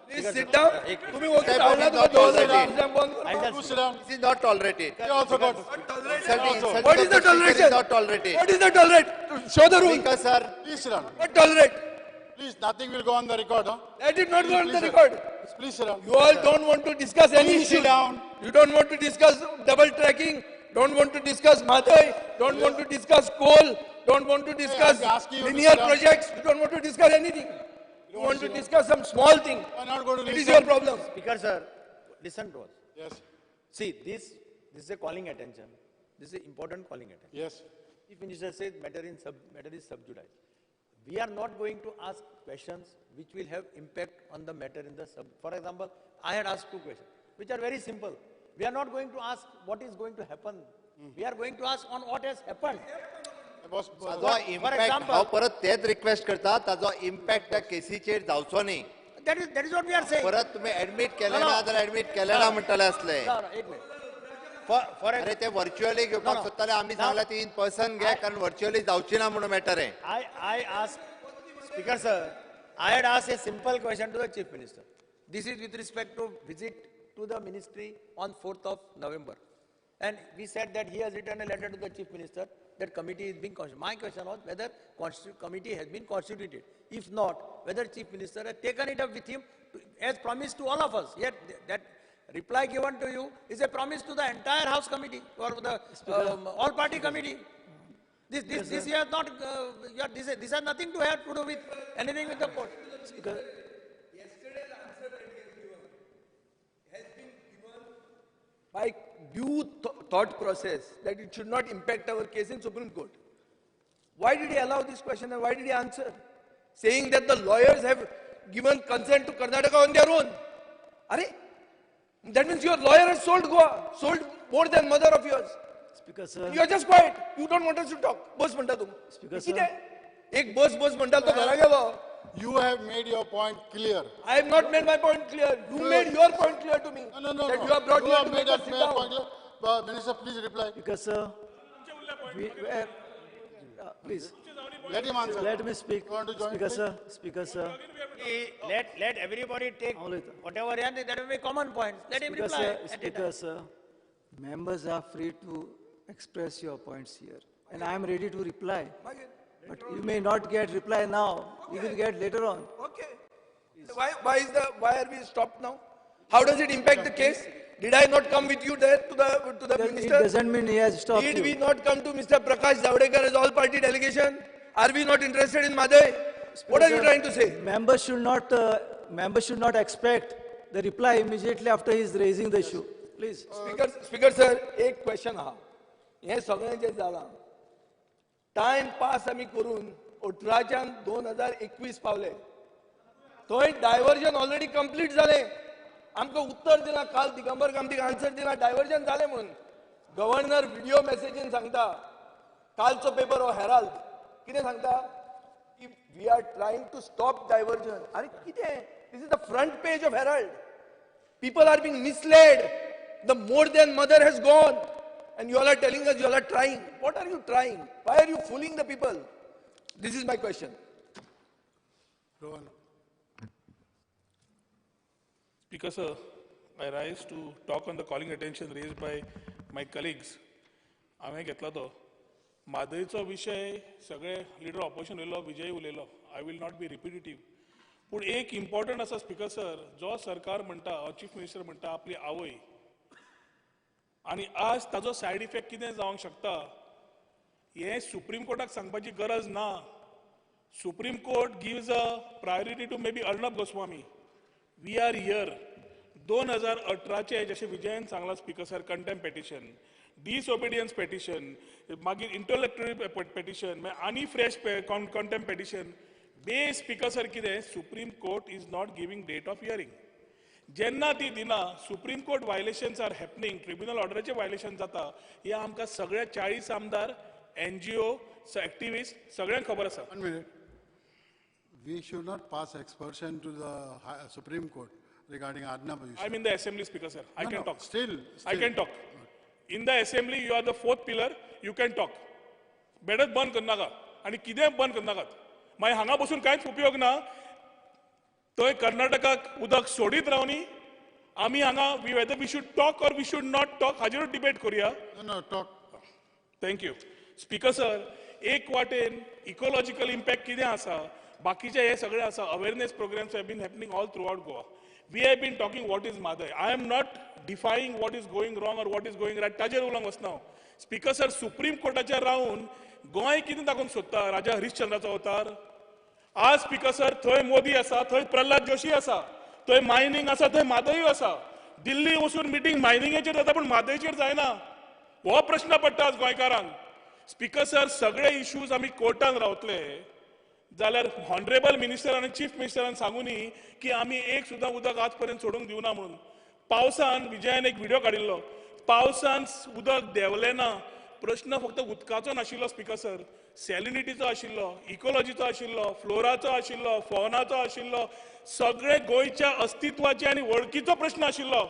Please sit down. तुम्ही वोगी Type चावला of तुका is not 2000 बंद कर. You sit down. This is not tolerated. You also got. Insulting What is the of the speaker toleration? is not tolerated. What is the tolerate? Show the rule. Speaker sir, Please sit down. What tolerate? Please, nothing will go on the record, huh? Let it not go on the Please, sir. record. Please sit down. You all don't want to discuss any Please issue. sit down. You don't want to discuss double tracking. Don't want to discuss Madhai. Don't want to discuss coal. Don't want to discuss I'm asking you to linear sit down. projects. You don't want to discuss anything. You want to discuss some small thing. I'm not going to It is listen. your problem. Speaker sir, listen to us. Yes. See, this is a calling attention. This is important calling attention. Yes. Chief Minister says matter is sub judice. We are not going to ask questions which will have impact on the matter in the sub. For example, I had asked 2 questions, which are very simple. We are not going to ask what is going to happen. We are going to ask on what has happened. ताजो इम्पॅक्ट हांव परत तेच रिक्वेस्ट करता, ताजो इम्पॅक्ट त्या केसीचेर जावचो न्ही. That is what we are saying. परत तुम्ही ऍडमिट केलें ना जाल्यार ऍडमिट केलें ना म्हणटले आसले. एक मिनिट. For अरे ते व्हर्च्युअली घेवपाक सोदताले, आमी सांगला ती इन पर्सन घे, कारण व्हर्च्युअली जावची ना म्हणून मॅटर हें. I asked, Speaker sir, I had asked a simple question to the Chief Minister. This is with respect to visit to the ministry on 4th of November. And we said that he has written a letter to the Chief Minister that committee is being constituted. My question was whether committee has been constituted. If not, whether Chief Minister has taken it up with him as promised to all of us. Yet that reply given to you is a promise to the entire House committee or the all party committee. This you have not, this has nothing to have to do with anything with the court. Speaker, yesterday's answer that he has given has been given by due thought process that it should not impact our case in Supreme Court. Why did he allow this question and why did he answer? Saying that the lawyers have given consent to Karnataka on their own. Arey, That means your lawyer has sold Goa, sold more than mother of yours. Speaker sir. You are just quiet. You don't want us to talk. बस म्हणटा तूं. Speaker sir. कितें? एक बस बस म्हणटा तो घरा गेलो. You have made your point clear. I have not made my point clear. You made your point clear to me. No, no, no. That you have brought you here have to made make us sit down. Point clear. Minister, please reply. Speaker sir, please. Let him answer. Let me speak. You want to join, Speaker please? sir, Speaker sir. Let everybody take whatever, and that will be common points. Let him Speaker reply. Sir, Speaker sir, members are free to express your points here, and I am ready to reply. But you may not get reply now. You will get later on. Okay. Why are we stopped now? How does it impact the case? Did I not come with you there to the minister? It doesn't mean he has stopped. Did we not come to Mr. Prakash Javadekar as all party delegation? Are we not interested in Mhadei? What are you trying to say? Members should not expect the reply immediately after he is raising the issue. Please. Speaker sir, एक question हा. हे सगळें जें जालां, टायम पास आमी करून 18च्यान 2021 पावले. थंय डायवर्जन ऑलरेडी कंप्लीट जालें. आमकां उत्तर दिलां काल दिगंबर कामतीक आन्सर दिलां डायवर्जन जालें म्हणून. गव्हर्नर व्हिडिओ मॅसेजीन सांगता, कालचो पेपर हो हेराल्ड कितें सांगता की we are trying to stop diversion. अरे कितें? This is the front page of Herald. People are being misled. The more than mother has gone. And you all are telling us you all are trying. What are you trying? Why are you fooling the people? This is my question. Rohan. Speaker sir, I rise to talk on the calling attention raised by my colleagues. हांवें घेतला तो म्हादयचो विशय सगळे लिडर ऑपोजिशन उलयलो, विजय उलयलो. I will not be repetitive. पूण एक इम्पॉर्टंट आसा स्पीकर सर, जो सरकार म्हणटा, चीफ मिनिस्टर म्हणटा आपली आवय, आनी आज ताजो सायड इफेक्ट कितें जावंक शकता हें सुप्रीम कोर्टाक सांगपाची गरज ना. Supreme Court gives a priority to maybe Arnab Goswami. We are here. 2018 जशें विजयान सांगलां speaker sir, contempt petition, disobedience petition, मागीर इंटरलॅक्टरी पेटिशन, आनी fresh contempt petition. Base speaker sir कितें, Supreme Court is not giving date of hearing. जेन्ना ती दिना, Supreme Court violations are happening, tribunal ऑर्डराचे violation जाता, हे आमकां सगळ्या 40 आमदार, एनजीओ, एक्टिविस्ट सगळ्यांक खबर आसा. One minute. We should not pass expression to the Supreme Court regarding Arnab. I am in the assembly, Speaker sir. I can talk. Still. I can talk. In the assembly, you are the fourth pillar, you can talk. बेडच बंद करनाका आनी कितेंय बंद करनाकात. मागीर हांगा बसून कांयच उपयोग ना. थंय कर्नाटकाक उदक सोडीत रावनी, आमी हांगा whether we should talk or we should not talk हाजेरूच debate करुया. No, talk. Thank you. Speaker sir, एक वाटेन इकोलॉजिकल इम्पॅक्ट कितें आसा, बाकीचे हे सगळे आसा. Awareness programmes have been happening all throughout Goa. We have been talking what is Mhadei. I am not defying what is going wrong or what is going right, ताजेर उलोवंक वचना हांव. स्पीकर सर, सुप्रीम कोर्टाचेर रावन गोंय कितें दाखोवंक सोदता? राजा हरिश्चंद्राचो अवतार. आज स्पीकर सर थंय मोदी आसा, थंय प्रल्हाद जोशी आसा, थंय मायनींग आसा, थंय म्हादयूय आसा. दिल्ली वचून मिटींग मायनिंगेचेर जाता पूण म्हादयचेर जायना. हो प्रश्न पडटा आज गोंयकारांक. स्पीकर सर, सगळे इश्यूज आमी कोर्टान रावतले जाल्यार ऑनरेबल मिनिस्टर आनी चीफ मिनिस्टरान सांगूनी की आमी एक सुद्दां उदक आज पर्यंत सोडूंक दिवना म्हणून. पावसान विजयान एक व्हिडिओ काडिल्लो, पावसान उदक देंवलें ना. प्रश्न फक्त उदकाचो नाशिल्लो स्पीकर सर, सॅलिनिटीचो आशिल्लो, इकोलॉजीचो आशिल्लो, फ्लोराचो आशिल्लो, फॉनाचो आशिल्लो, सगळे गोंयच्या अस्तित्वाचे आनी वळखीचो प्रश्न आशिल्लो.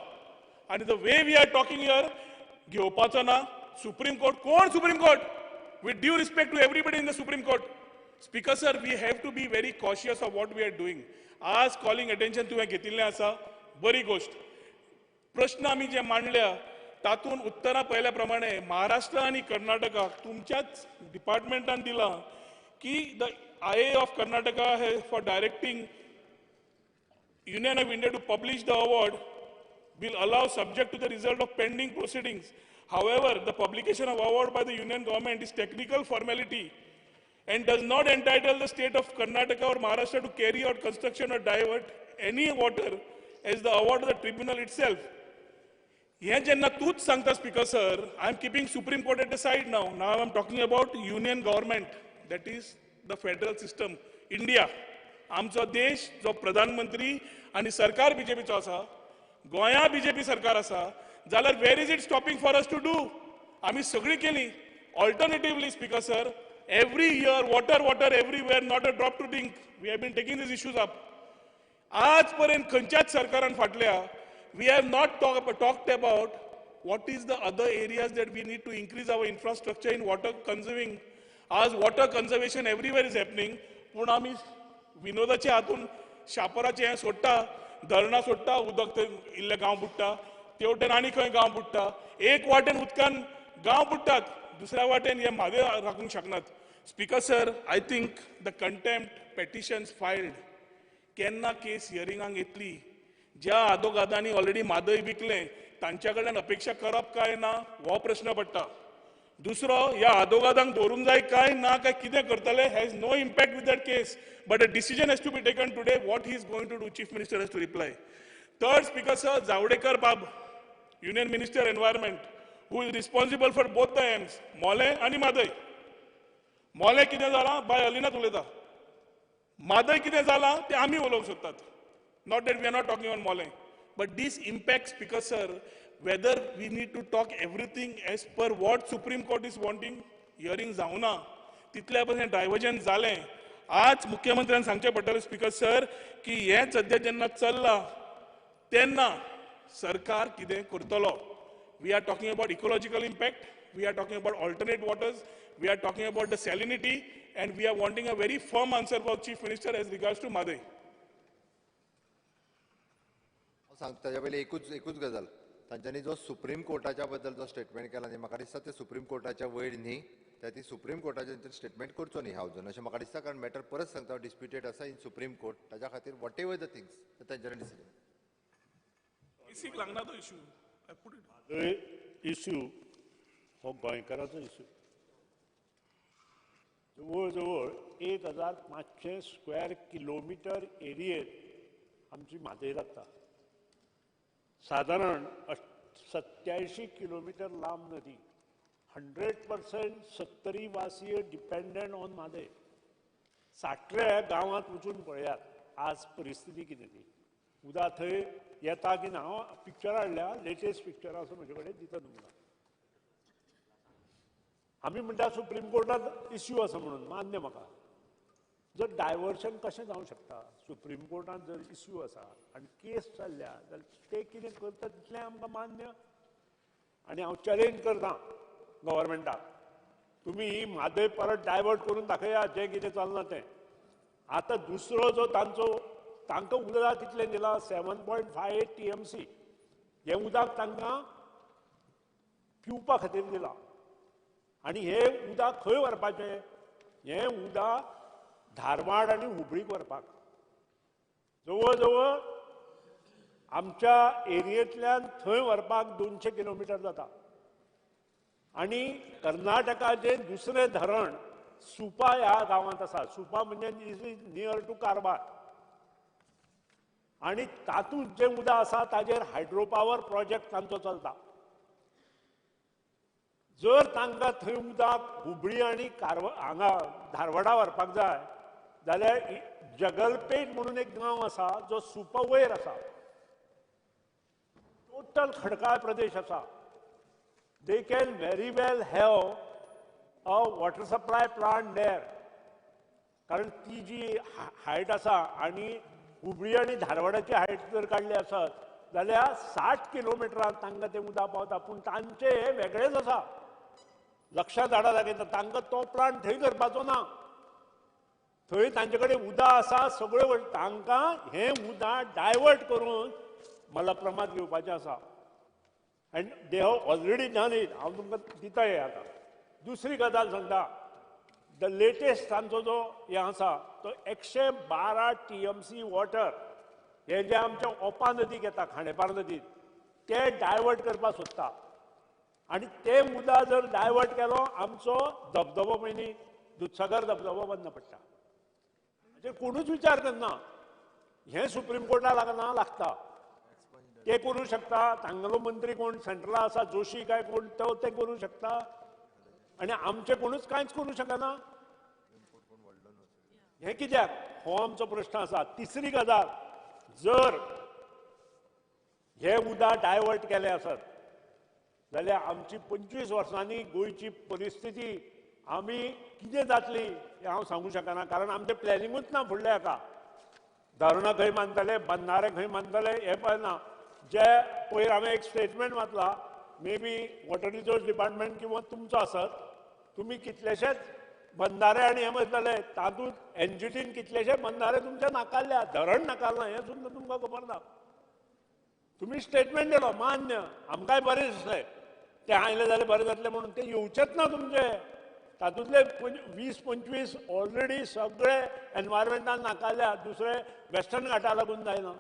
आनी the way we are talking here घेवपाचो ना. सुप्रीम कोर्ट, कोण Supreme Court? With due respect to everybody in the Supreme Court, Speaker sir, we have to be very cautious of what we are doing. आज कॉलिंग अटेन्शन तुवें घेतिल्लें आसा, बरी गोश्ट. प्रश्न आमी जे मांडल्या तातूंत उत्तरां पळयल्या प्रमाणे महाराष्ट्र आनी कर्नाटकाक तुमच्याच डिपार्टमेंटान दिलां की the IA of Karnataka has for directing Union of India to publish the award will allow subject to the result of pending proceedings. However, the publication of award by the union government is technical formality and does not entitle the state of Karnataka or Maharashtra to carry out construction or divert any water as the award of the tribunal itself. हें जेन्ना तूंच सांगता speaker sir, I am keeping Supreme Court at the side now. Now I am talking about union government, that is the federal system, India. आमचो देश जो प्रधानमंत्री आनी सरकार बीजेपीचो आसा, गोंया बीजेपी सरकार आसा जाल्यार where is it stopping for us to do? आमी सगळी केली. Alternatively speaker sir, every year water water everywhere, not a drop to drink. We have been taking these issues up. आज पर्यंत खंयच्याच सरकारान फाटल्या we have not talked about what is the other areas that we need to increase our infrastructure in water conserving. आज water conservation everywhere is happening, पूण आमी विनोदाच्या हातून शापराचें हें सोडटा, धरणां सोडटा, उदक थंय इल्ले गांव बुडटा, तेवटेन आनी खंय गांव बुडटा. एक वाटेन उदकान गांव बुडटात, दुसऱ्या वाटेन हे म्हादय राखूंक शकनात. Speaker sir, I think the contempt petitions filed केन्ना केस हियरिंगाक येतली? ज्या आदोगादांनी ऑलरेडी म्हादय विकलें तांच्या कडल्यान अपेक्षा करप काय ना हो प्रश्न पडटा. दुसरो, ह्या आदोगादांक दवरूंक जाय काय ना, काय कितें करतले has no impact with that case, but a decision has to be taken today what he is going to do. Chief minister has to reply. Third, speaker sir, Javadekar Babu, union minister environment, who is responsible for both the aims, Mollem आनी म्हादय. मोलें कितें जालां बाय अलिनात उलयता, म्हादय कितें जालां तें आमी उलोवंक सोदतात. Not that we are not talking on Mollem, but this impact, speaker sir, whether we need to talk everything as per what Supreme Court is wanting. Hearing जावना तितल्या पसून डायवर्जन जालें. आज मुख्यमंत्र्यान सांगचें पडटलें स्पीकर सर की हें सद्या जेन्ना चल्लां तेन्ना सरकार कितें करतलो. We are talking about ecological impact, we are talking about alternate waters, we are talking about the salinity, and we are wanting a very firm answer for Chief Minister as regards to Mhadei. सांगता ताच्या पयलीं एकूच गजाल, तांच्यांनी जो सुप्रीम कोर्टाच्या बद्दल जो स्टेटमेंट केला न्ही, म्हाका दिसता ते सुप्रीम कोर्टाच्या वयर न्ही, त्या ती सुप्रीम कोर्टाचें स्टेटमेंट करचो न्ही हांव अजून अशें म्हाका दिसता, कारण मॅटर परत सांगता डिस्प्युटेड आसा इन सुप्रीम कोर्ट, ताच्या खातीर what ever the things तांच्यांनी डिसिजन. बेसीक लागना तो इशू. इश्यू हो गोंयकाराचो इश्यू. जवळ जवळ 1500 स्क्वेअर किलोमिटर एरियेत आमची म्हादय लागता. सादारण 87 किलोमिटर लांब नदी, 100% 70 वासीय डिपेंडंट ऑन म्हादय. साटल्या गांवांत वचून पळयात आज परिस्थिती कितें ती. उदक थंय येता की ना, हांव पिक्चर हाडल्या, लेटेस्ट पिक्चर आसा म्हजे कडेन, दिता तुमकां. आमी म्हणटा सुप्रीम कोर्टांत इश्यू आसा म्हणून, मान्य म्हाका. जर डायवर्शन कशें जावंक शकता? सुप्रीम कोर्टांत जर इश्यू आसा आनी केस चल्ल्या जाल्यार ते कितें करता तितलें आमकां मान्य. आनी हांव चॅलेंज करता गव्हर्मेंटाक, तुमी ही म्हादय परत डायवर्ट करून दाखयात जें कितें चल्लां तें. आतां दुसरो जो तांचो, तांकां उदक कितलें दिलां, 7.58 TMC हें उदक तांकां पिवपा खातीर दिलां. आनी हें उदक खंय व्हरपाचें? हें उदक धारवाड आनी हुबळीक व्हरपाक. जवळ जवळ आमच्या एरियेंतल्यान थंय व्हरपाक 200 किलोमिटर जाता. आनी कर्नाटकाचें दुसरें धरण सुपा ह्या गांवांत आसा. सुपा म्हणजे is near to Karwar. आनी तातूंत जें उदक आसा ताजेर हायड्रो पावर प्रोजेक्ट तांचो चलता. जर तांकां थंय उदक हुबळी आनी हांगा धारवाडा व्हरपाक जाय जाल्यार जगलपेट म्हणून एक गांव आसा जो सुपा वयर आसा, टोटल खडकाळ प्रदेश आसा. They can very well have a water supply plant there, कारण ती जी हायट आसा आनी हुबळी आनी धारवाडाची हायट जर काडली आसत जाल्यार 60 किलोमिटरान तांकां तें उदक पावता. पूण तांचें हें वेगळेंच आसा, लक्षांत हाडा लागता. तांकां तो प्लांट थंय करपाचो ना, थंय तांचे कडेन उदक आसा सगळ्यो, तांकां हें उदक डायवर्ट करून मलप्रमात घेवपाचें आसा. And they have already done it. हांव तुमकां दिता हें आतां. दुसरी गजाल सांगता, the latest तांचो जो हें आसा तो 112 TMC water हे जे आमच्या ओपा नदीक येता, खांडेपार नदीक, ते डायवर्ट करपाक सोदता. आनी ते उदक जर डायवर्ट केलो आमचो धबधबो पयलीं दुदसागर धबधबो बंद पडटा. म्हणजे कोणूच विचार करना. हें सुप्रीम कोर्टाक लागना, लागता ते करूं शकता. तांगेलो मंत्री कोण सेंट्रला आसा, जोशी काय कोण, तो ते करूं शकता. आनी आमचे कोणूच कांयच करूं शकना. हें कित्याक? हो आमचो प्रश्न आसा. तिसरी गजाल, जर हे उदक डायवर्ट केले आसत जाल्यार आमची 25 वर्सांनी गोंयची परिस्थिती आमी कितें जातली हें हांव सांगूं शकना, कारण आमचें प्लॅनिंगूच ना फुडल्या हाका. धरणां खंय बांदतले, बंधारे खंय बांदतले हें पळयना. जे पयर हांवें एक स्टेटमेंट वाचला, maybe water resource department किंवा तुमचो आसत, तुमी कितलेशेच बंधारे आनी हें बसलेले तातूंत एनजीटीन कितलेशे बंधारे तुमचे नाकारल्या, धरण नाकारलां हें सुद्दां तुमकां खबर ना. तुमी स्टेटमेंट दिलो मान्य, आमकांय बरें दिसलें तें आयलें जाल्यार बरें जातलें म्हणून, तें येवचेच ना तुमचें. तातूंतले 20-25 ऑलरेडी सगळे एनवायरमेंटान नाकारल्या, दुसरे वेस्टर्न घाटा लागून जायना.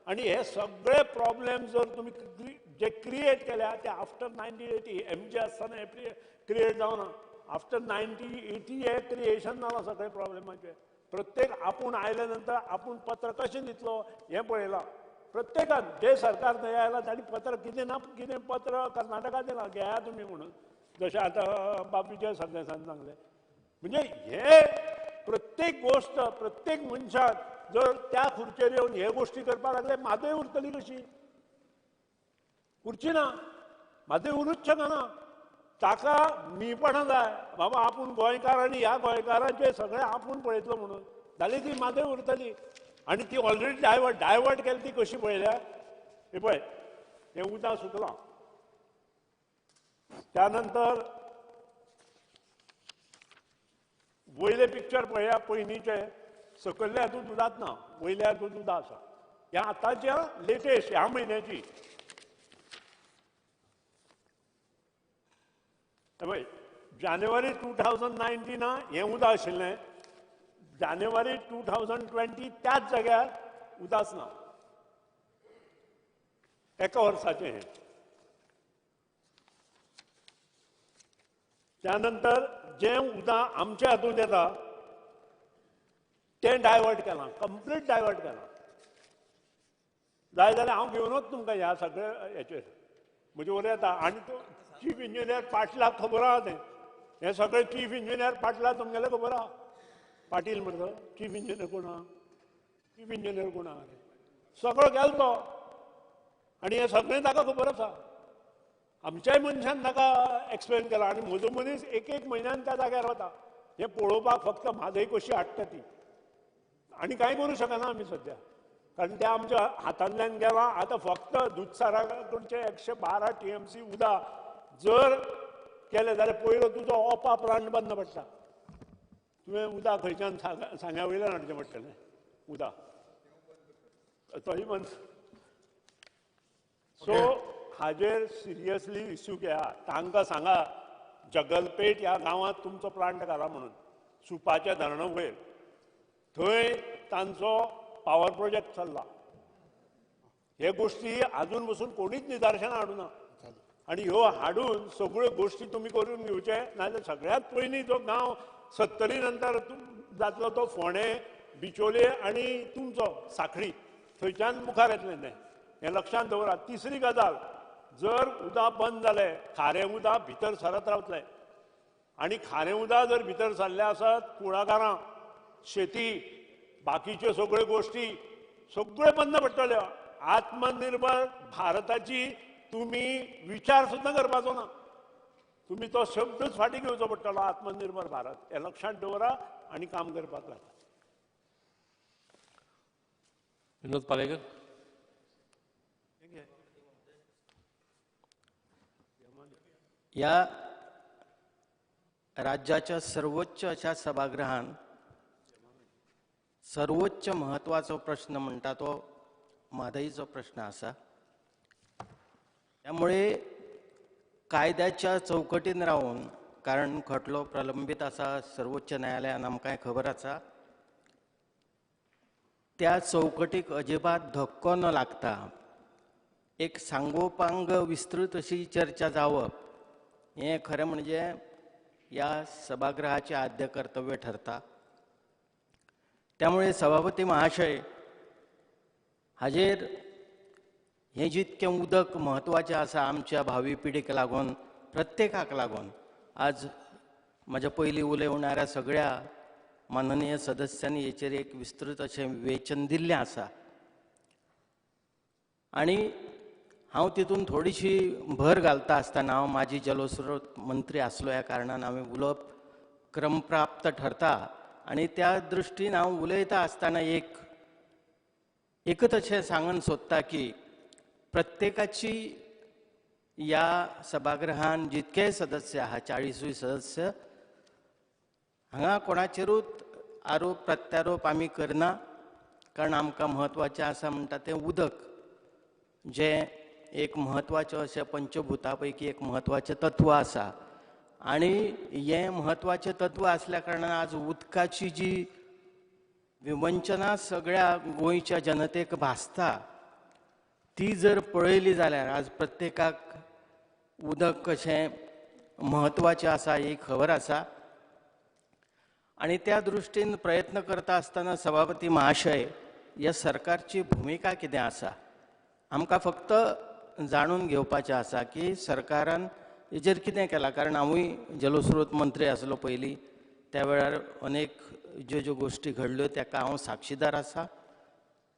आनी हे सगळे प्रॉब्लेम जर तुमी जे क्रिएट केल्या ते आफ्टर 1980 एमजी आसतना हे क्रिएट जावना, आफ्टर 1980 हे क्रिएशन जालां सगळे प्रॉब्लेमाचें. प्रत्येक आपूण आयले नंतर आपूण पत्र कशें दितलो हें पळयलां प्रत्येकान. जे सरकार थंय आयलां तांणी पत्र कितें ना कितें पत्र कर्नाटका दिलां, घेया तुमी म्हणून, जशें आतां बाब विजय सरदेसान सांगलें. म्हणजे हे प्रत्येक गोश्ट प्रत्येक मनशाक जर त्या खुर्चेर येवन हे गोश्टी करपाक लागले, म्हादय उरतली कशी? उरची ना, म्हादय उरूच शकना. ताका मीपणां जाय, बाबा आपूण गोंयकार आनी ह्या गोंयकारांचें सगळें आपूण पळयतलो म्हणून, जाल्यार ती म्हादय उरतली. आनी ती ऑलरेडी डायवर्ट केली, ती कशी पळयल्या हे पळय, हें उदक सुकलां. त्यानंतर वयलें पिक्चर पळया, पयलींचें सकयल्या हातूंत उदक ना, वयल्या हातूंत उदक आसा. ह्या आतांच्या लेटेस्ट ह्या म्हयन्याची पळय, जानेवारी 2019 हें उदक आशिल्लें, जानेवारी 2020 त्याच जाग्यार उदक ना, एका वर्साचें हें. त्यानंतर जें उदक आमच्या हातूंत येता तें डायवर्ट केलां, कंप्लीट डायवर्ट केलां. जाय जाल्यार हांव घेवनूच तुमकां ह्या सगळ्या हेचेर म्हजे वयर येता. आनी तो चीफ इंजिनियर पाटलाक खबर आहा तें, हें सगळें चीफ इंजिनियर पाटला तुमगेलें खबर आहा. पाटील म्हणटा चीफ इंजिनियर कोण आहा, चीफ इंजिनियर कोण आहा, सगळो गेलो तो. आनी हें सगळें ताका खबर आसा. आमच्याय मनशान ताका एक्सप्लेन केलां. आनी म्हजो मनीस एक एक म्हयन्यान त्या जाग्यार वता हें पळोवपाक, फक्त म्हादय कशी हाडटा ती. आनी कांय करूं शकना आमी सद्या, कारण तें आमच्या हातांतल्यान गेलां. आतां फक्त दुधसारा कडचें 112 TMC उदक जर केलें जाल्यार पयलो तुजो ओपा प्लांट बंद पडटा. तुवें उदक खंयच्यान सांग्या वयल्यान हाडचें पडटलें उदक, तोय बंद. सो हाजेर सिरियसली इश्यू घेया. तांकां सांगा जगलपेट ह्या गांवांत तुमचो प्लांट घाला म्हणून, सुपाच्या धरणा वयर, थंय तांचो पावर प्रोजेक्ट चल्ला. हे गोश्टी आजून बसून कोणीच निदर्शनां हाडूना. आनी ह्यो हाडून सगळ्यो गोश्टी तुमी करून घेवचे, नाजाल्यार सगळ्यांत पयलीं जो गांव 70 नंतर जातलो तो फोंडें, बिचोले आनी तुमचो साखळी, थंयच्यान मुखार येतलें तें, हें लक्षांत दवरात. तिसरी गजाल, जर उदक बंद जालें, खारें उदक भितर सरत रावतलें. आनी खारें उदक जर भितर सरलें आसत, कुळागरां, शेती, बाकीच्यो सगळ्यो गोश्टी सगळ्यो बंद पडटल्यो. आत्मनिर्भर भारताची तुमी विचार सुद्दां करपाचो ना, तुमी तो शब्दच फाटीं घेवचो पडटलो, आत्मनिर्भर भारत. हें लक्षांत दवरा आनी काम करपाक लागा. विनोद पालेकर. ह्या राज्याच्या सर्वोच्च अशा सभागृहान सर्वोच्च म्हत्वाचो प्रश्न म्हणटा तो म्हादईचो प्रश्न आसा. त्यामुळे कायद्याच्या चौकटीन रावन, कारण खटलो प्रलंबीत आसा सर्वोच्च न्यायालयान आमकां खबर आसा, त्या चौकटीक अजिबात धक्को न लागता एक सांगोपांग विस्तृत अशी चर्चा जावप हें खरें म्हणजे ह्या सभागृहाचें आद्य कर्तव्य ठरता. त्यामुळे सभापती महाशय, हाजेर हें जितकें उदक म्हत्वाचें आसा आमच्या भावी पिढीक लागून, प्रत्येकाक लागून, आज म्हज्या पयलीं उलोवणाऱ्या सगळ्या माननीय सदस्यांनी हेचेर एक विस्तृत अशें विवेचन दिल्लें आसा. आनी हांव तितून थोडीशी भर घालता आसतना हांव माजी जलस्रोत मंत्री आसलो ह्या कारणान हांवें उलोवप क्रमप्राप्त ठरता आनी त्या दृश्टीन हांव उलयता आसतना एक एकच अशें सांगून सोदता की प्रत्येकाची ह्या सभागृहान जितके सदस्य आहा 40 सदस्य हांगा कोणाचेरूच आरोप प्रत्यारोप आमी करना, कारण आमकां म्हत्वाचें आसा म्हणटा तें उदक जें एक म्हत्वाचें अशें पंचभूता पैकी एक म्हत्वाचें तत्व आसा आनी हें म्हत्वाचें तत्व आसल्या कारणान आज उदकाची जी विवंचना सगळ्या गोंयच्या जनतेक भासता ती जर पळयली जाल्यार आज प्रत्येकाक उदक कशें म्हत्वाचें आसा ही खबर आसा आनी त्या दृश्टीन प्रयत्न करता आसतना सभापती महाशय ह्या सरकारची भुमिका कितें आसा आमकां फक्त जाणून घेवपाचें आसा की सरकारान हेजेर कितें केलां, कारण हांवूय जलस्रोत मंत्री आसलो पयलीं, त्या वेळार अनेक ज्यो ज्यो गोश्टी घडल्यो ताका हांव साक्षीदार आसा.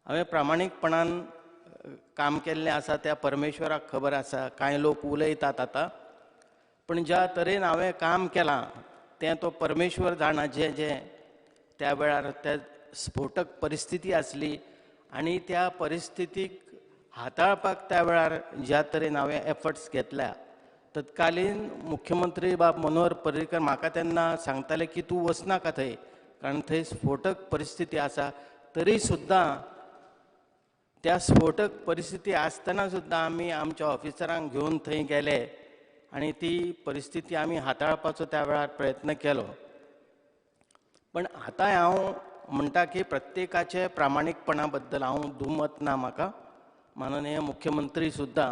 हांवें प्रामाणीकपणान काम केल्लें आसा त्या परमेश्वराक खबर आसा. कांय लोक उलयतात आतां, पण ज्या तरेन हांवें काम केलां तें तो परमेश्वर जाणा. जें जें त्या वेळार त्या स्फोटक परिस्थिती आसली आनी त्या परिस्थितीक हाताळपाक त्या वेळार ज्या तरेन हांवें एफर्ट्स घेतल्या, तत्कालीन मुख्यमंत्री बाब मनोहर पर्रीकर म्हाका तेन्ना सांगताले की तूं वचनाका थंय, कारण थंय स्फोटक परिस्थिती आसा. तरी सुद्दां त्या स्फोटक परिस्थिती आसतना सुद्दां आमी आमच्या ऑफिसरांक घेवन थंय गेले आनी ती परिस्थिती आमी हाताळपाचो त्या वेळार प्रयत्न केलो. पण आतां हांव म्हणटा की प्रत्येकाचे प्रामाणीकपणा बद्दल हांव दुमत ना. म्हाका माननीय मुख्यमंत्री सुद्दां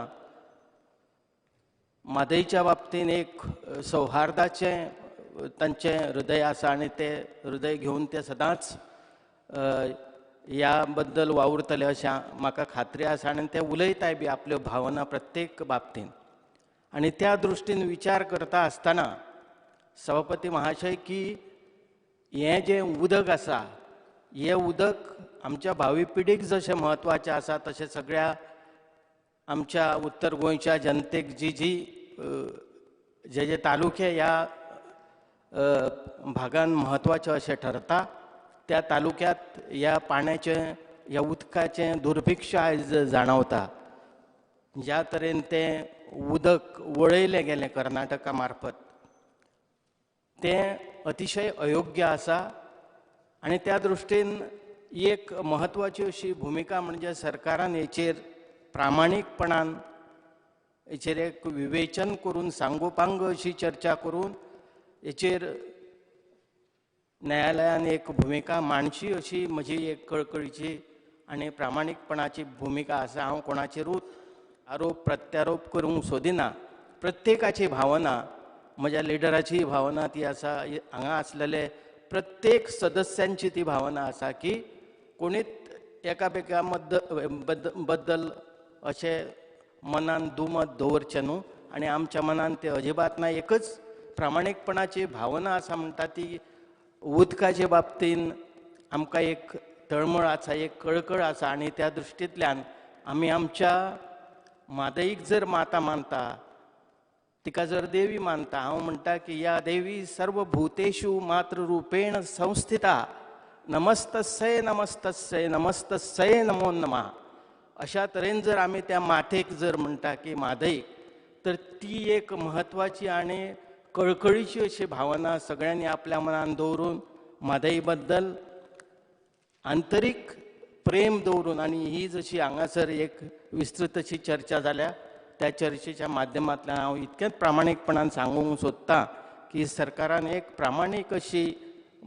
म्हादयच्या बाबतीन एक सौहार्दाचें तांचें हृदय आसा आनी तें हृदय घेवन ते सदांच ह्या बद्दल वावुरतले अशें म्हाका खात्री आसा आनी ते उलयताय बी आपल्यो भावना प्रत्येक बाबतीन. आनी त्या दृश्टीन विचार करता आसतना सभापती महाशय की हें जें उदक आसा हें उदक आमच्या भावी पिढीक जशें म्हत्वाचें आसा तशें सगळ्या आमच्या उत्तर गोंयच्या जनतेक जी जी जे जे तालुके ह्या भागान म्हत्वाचें अशें ठरता त्या तालुक्यात ह्या पाण्याचें ह्या उदकाचें दुर्भिक्ष आयज जाणवता. ज्या तरेन तें उदक वळयलें गेलें कर्नाटका मार्फत तें अतिशय अयोग्य आसा आनी त्या दृश्टीन एक म्हत्वाची अशी भुमिका म्हणजे सरकारान हेचेर प्रामाणीकपणान हेचेर एक विवेचन करून सांगोपांग अशी चर्चा करून हेचेर न्यायालयान एक भुमिका मांडची अशी म्हजी एक कळकळीची आनी प्रामाणीकपणाची भुमिका आसा. हांव कोणाचेरूच आरोप प्रत्यारोप करूंक सोदिना. प्रत्येकाची भावना, म्हज्या लिडराची भावना ती आसा, हांगा आसलेले प्रत्येक सदस्यांची ती भावना आसा की कोणीच एकामेका बद्दल अशें मनान दुमत दवरचें न्हू आनी आमच्या मनान तें अजिबात ना. एकच प्रामाणीकपणाची भावना आसा म्हणटा ती उदकाचे बाबतीन आमकां एक तळमळ आसा, एक कळकळ आसा आनी त्या दृश्टींतल्यान आमी आमच्या म्हादयीक जर माता मानता, तिका जर देवी मानता, हांव म्हणटा की या देवी सर्वभूतेषु मातृरूपेण संस्थिता नमस्तस्यै नमस्तस्यै नमस्तस्यै नमो नमः. अशा तरेन जर आमी त्या मातेक जर म्हणटा की म्हादयीक, तर ती एक म्हत्वाची आनी कळकळीची अशी भावना सगळ्यांनी आपल्या मनान दवरून म्हादयी बद्दल आंतरीक प्रेम दवरून आनी ही जशी हांगासर एक विस्तृत अशी चर्चा जाल्या त्या चर्चेच्या माध्यमांतल्यान हांव इतकेंच प्रामाणीकपणान सांगूंक सोदतां की सरकारान एक प्रामाणीक अशी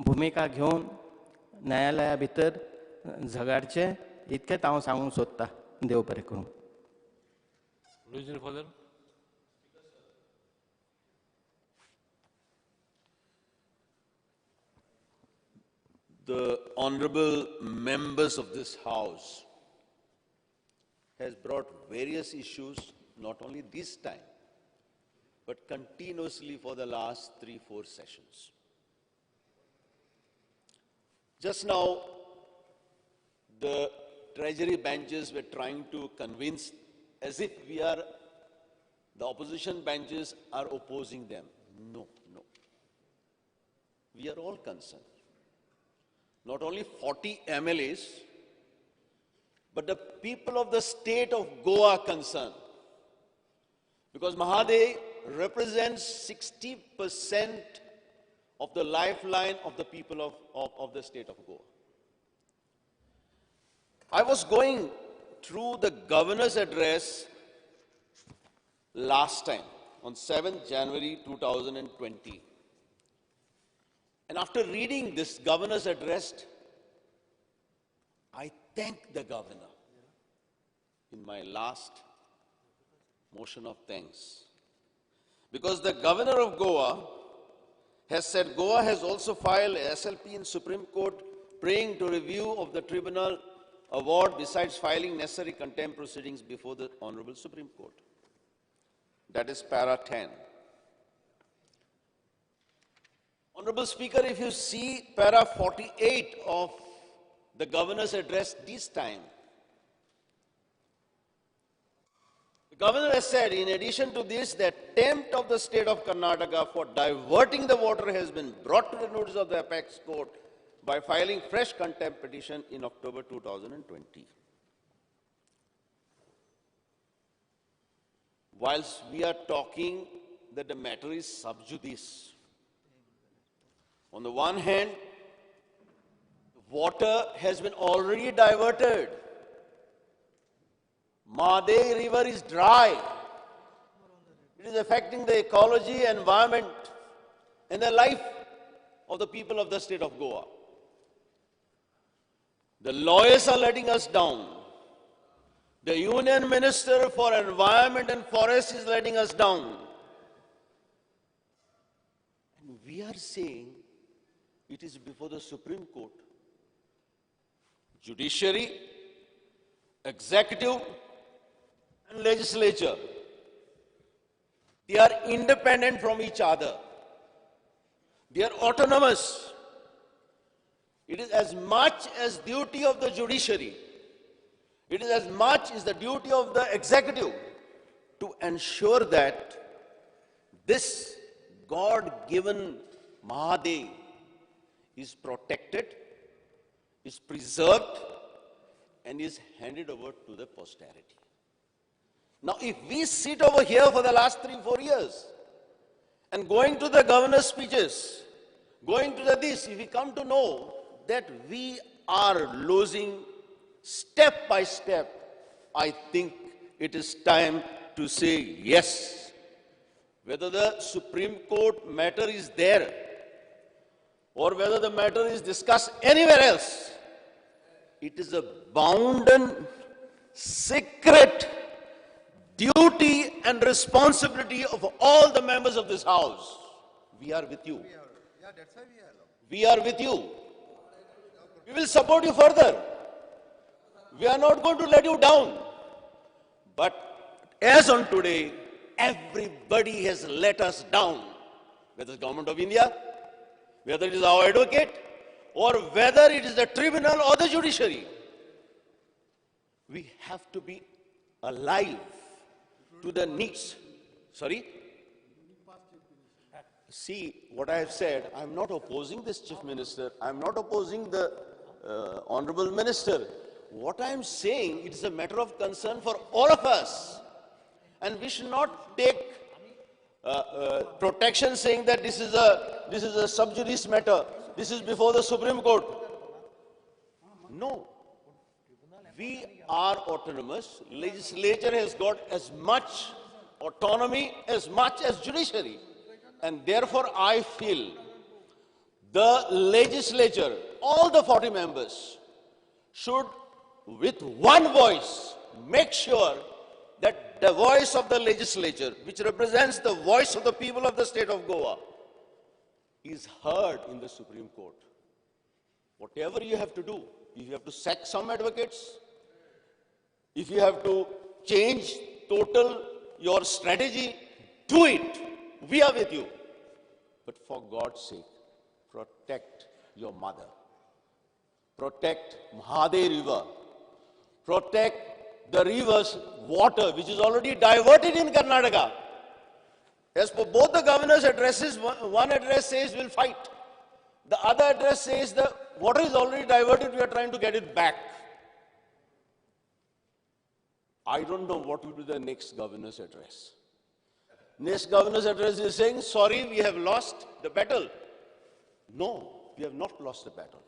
भुमिका घेवन न्यायालया भितर झगाडचें, इतकेंच हांव सांगूंक सोदतां. देव बरें करूं. The honorable members of this house has brought various issues, not only this time, but continuously for the last 3-4 sessions. Just now, the treasury benches were trying to convince as if we are, the opposition benches are opposing them. No, no. We are all concerned. Not only 40 MLAs, but the people of the state of Goa are concerned. Because Mhadei represents 60% of the lifeline of the people of the state of Goa. I was going through the governor's address last time on 7th January 2020. And after reading this governor's address, I thank the governor in my last motion of thanks. Because the governor of Goa has said Goa has also filed a SLP in Supreme Court praying to review of the tribunal award besides filing necessary contempt proceedings before the Honorable Supreme Court. That is para 10. Honorable Speaker, if you see para 48 of the governor's address this time, the governor has said, in addition to this, the attempt of the state of Karnataka for diverting the water has been brought to the notice of the Apex Court by filing fresh contempt petition in October 2020. Whilst we are talking that the matter is sub judice, on the one hand, water has been already diverted. Mhadei River is dry. It is affecting the ecology, environment, and the life of the people of the state of Goa. The lawyers are letting us down. The Union Minister for Environment and Forest is letting us down. And we are saying it is before the Supreme Court. Judiciary, executive, and legislature. They are independent from each other. They are autonomous. It is as much as duty of the judiciary, it is as much as the duty of the executive to ensure that this God-given Mhadei is protected, is preserved, and is handed over to the posterity. Now, if we sit over here for the last 3-4 years and going to the governor's speeches, going to the this, if we come to know that we are losing step by step, I think it is time to say yes. Whether the Supreme Court matter is there or whether the matter is discussed anywhere else, it is a bounden, sacred duty and responsibility of all the members of this house. We are with you. We are with you. We will support you further. We are not going to let you down. But as on today, everybody has let us down. Whether it's Government of India, whether it is our advocate, or whether it is the tribunal or the judiciary. We have to be alive to the needs. Sorry? See, what I have said, I am not opposing this Chief Minister. I am not opposing the Honorable Minister. What I am saying, it is a matter of concern for all of us. And we should not take protection saying that this is a sub judice matter. This is before the Supreme Court. No. We are autonomous. Legislature has got as much autonomy as much as judiciary. And therefore, I feel the legislature, all the 40 members, should with one voice make sure that the voice of the legislature, which represents the voice of the people of the state of Goa, is heard in the Supreme Court. Whatever you have to do, if you have to sack some advocates, if you have to change total your strategy, do it. We are with you. But for God's sake, protect your mother. Protect Mhadei River. Protect the river's water, which is already diverted in Karnataka. As per both the governor's addresses, one address says we'll fight. The other address says the water is already diverted, we are trying to get it back. I don't know what will be the next governor's address. Next governor's address is saying, sorry, we have lost the battle. No, we have not lost the battle.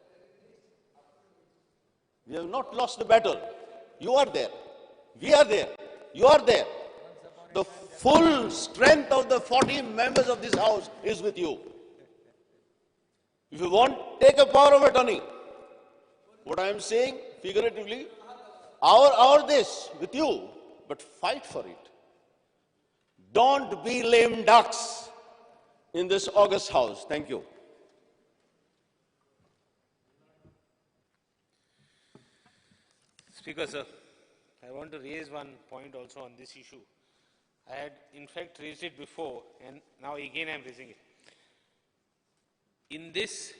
We have not lost the battle. You are there. We are there. You are there. The full strength of the 40 members of this house is with you. If you want, take a power of attorney. What I am saying, figuratively, our this with you, but fight for it. Don't be lame ducks in this august house. Thank you. Speaker, sir, I want to raise one point also on this issue. I had in fact raised it before, and now again I am raising it. In this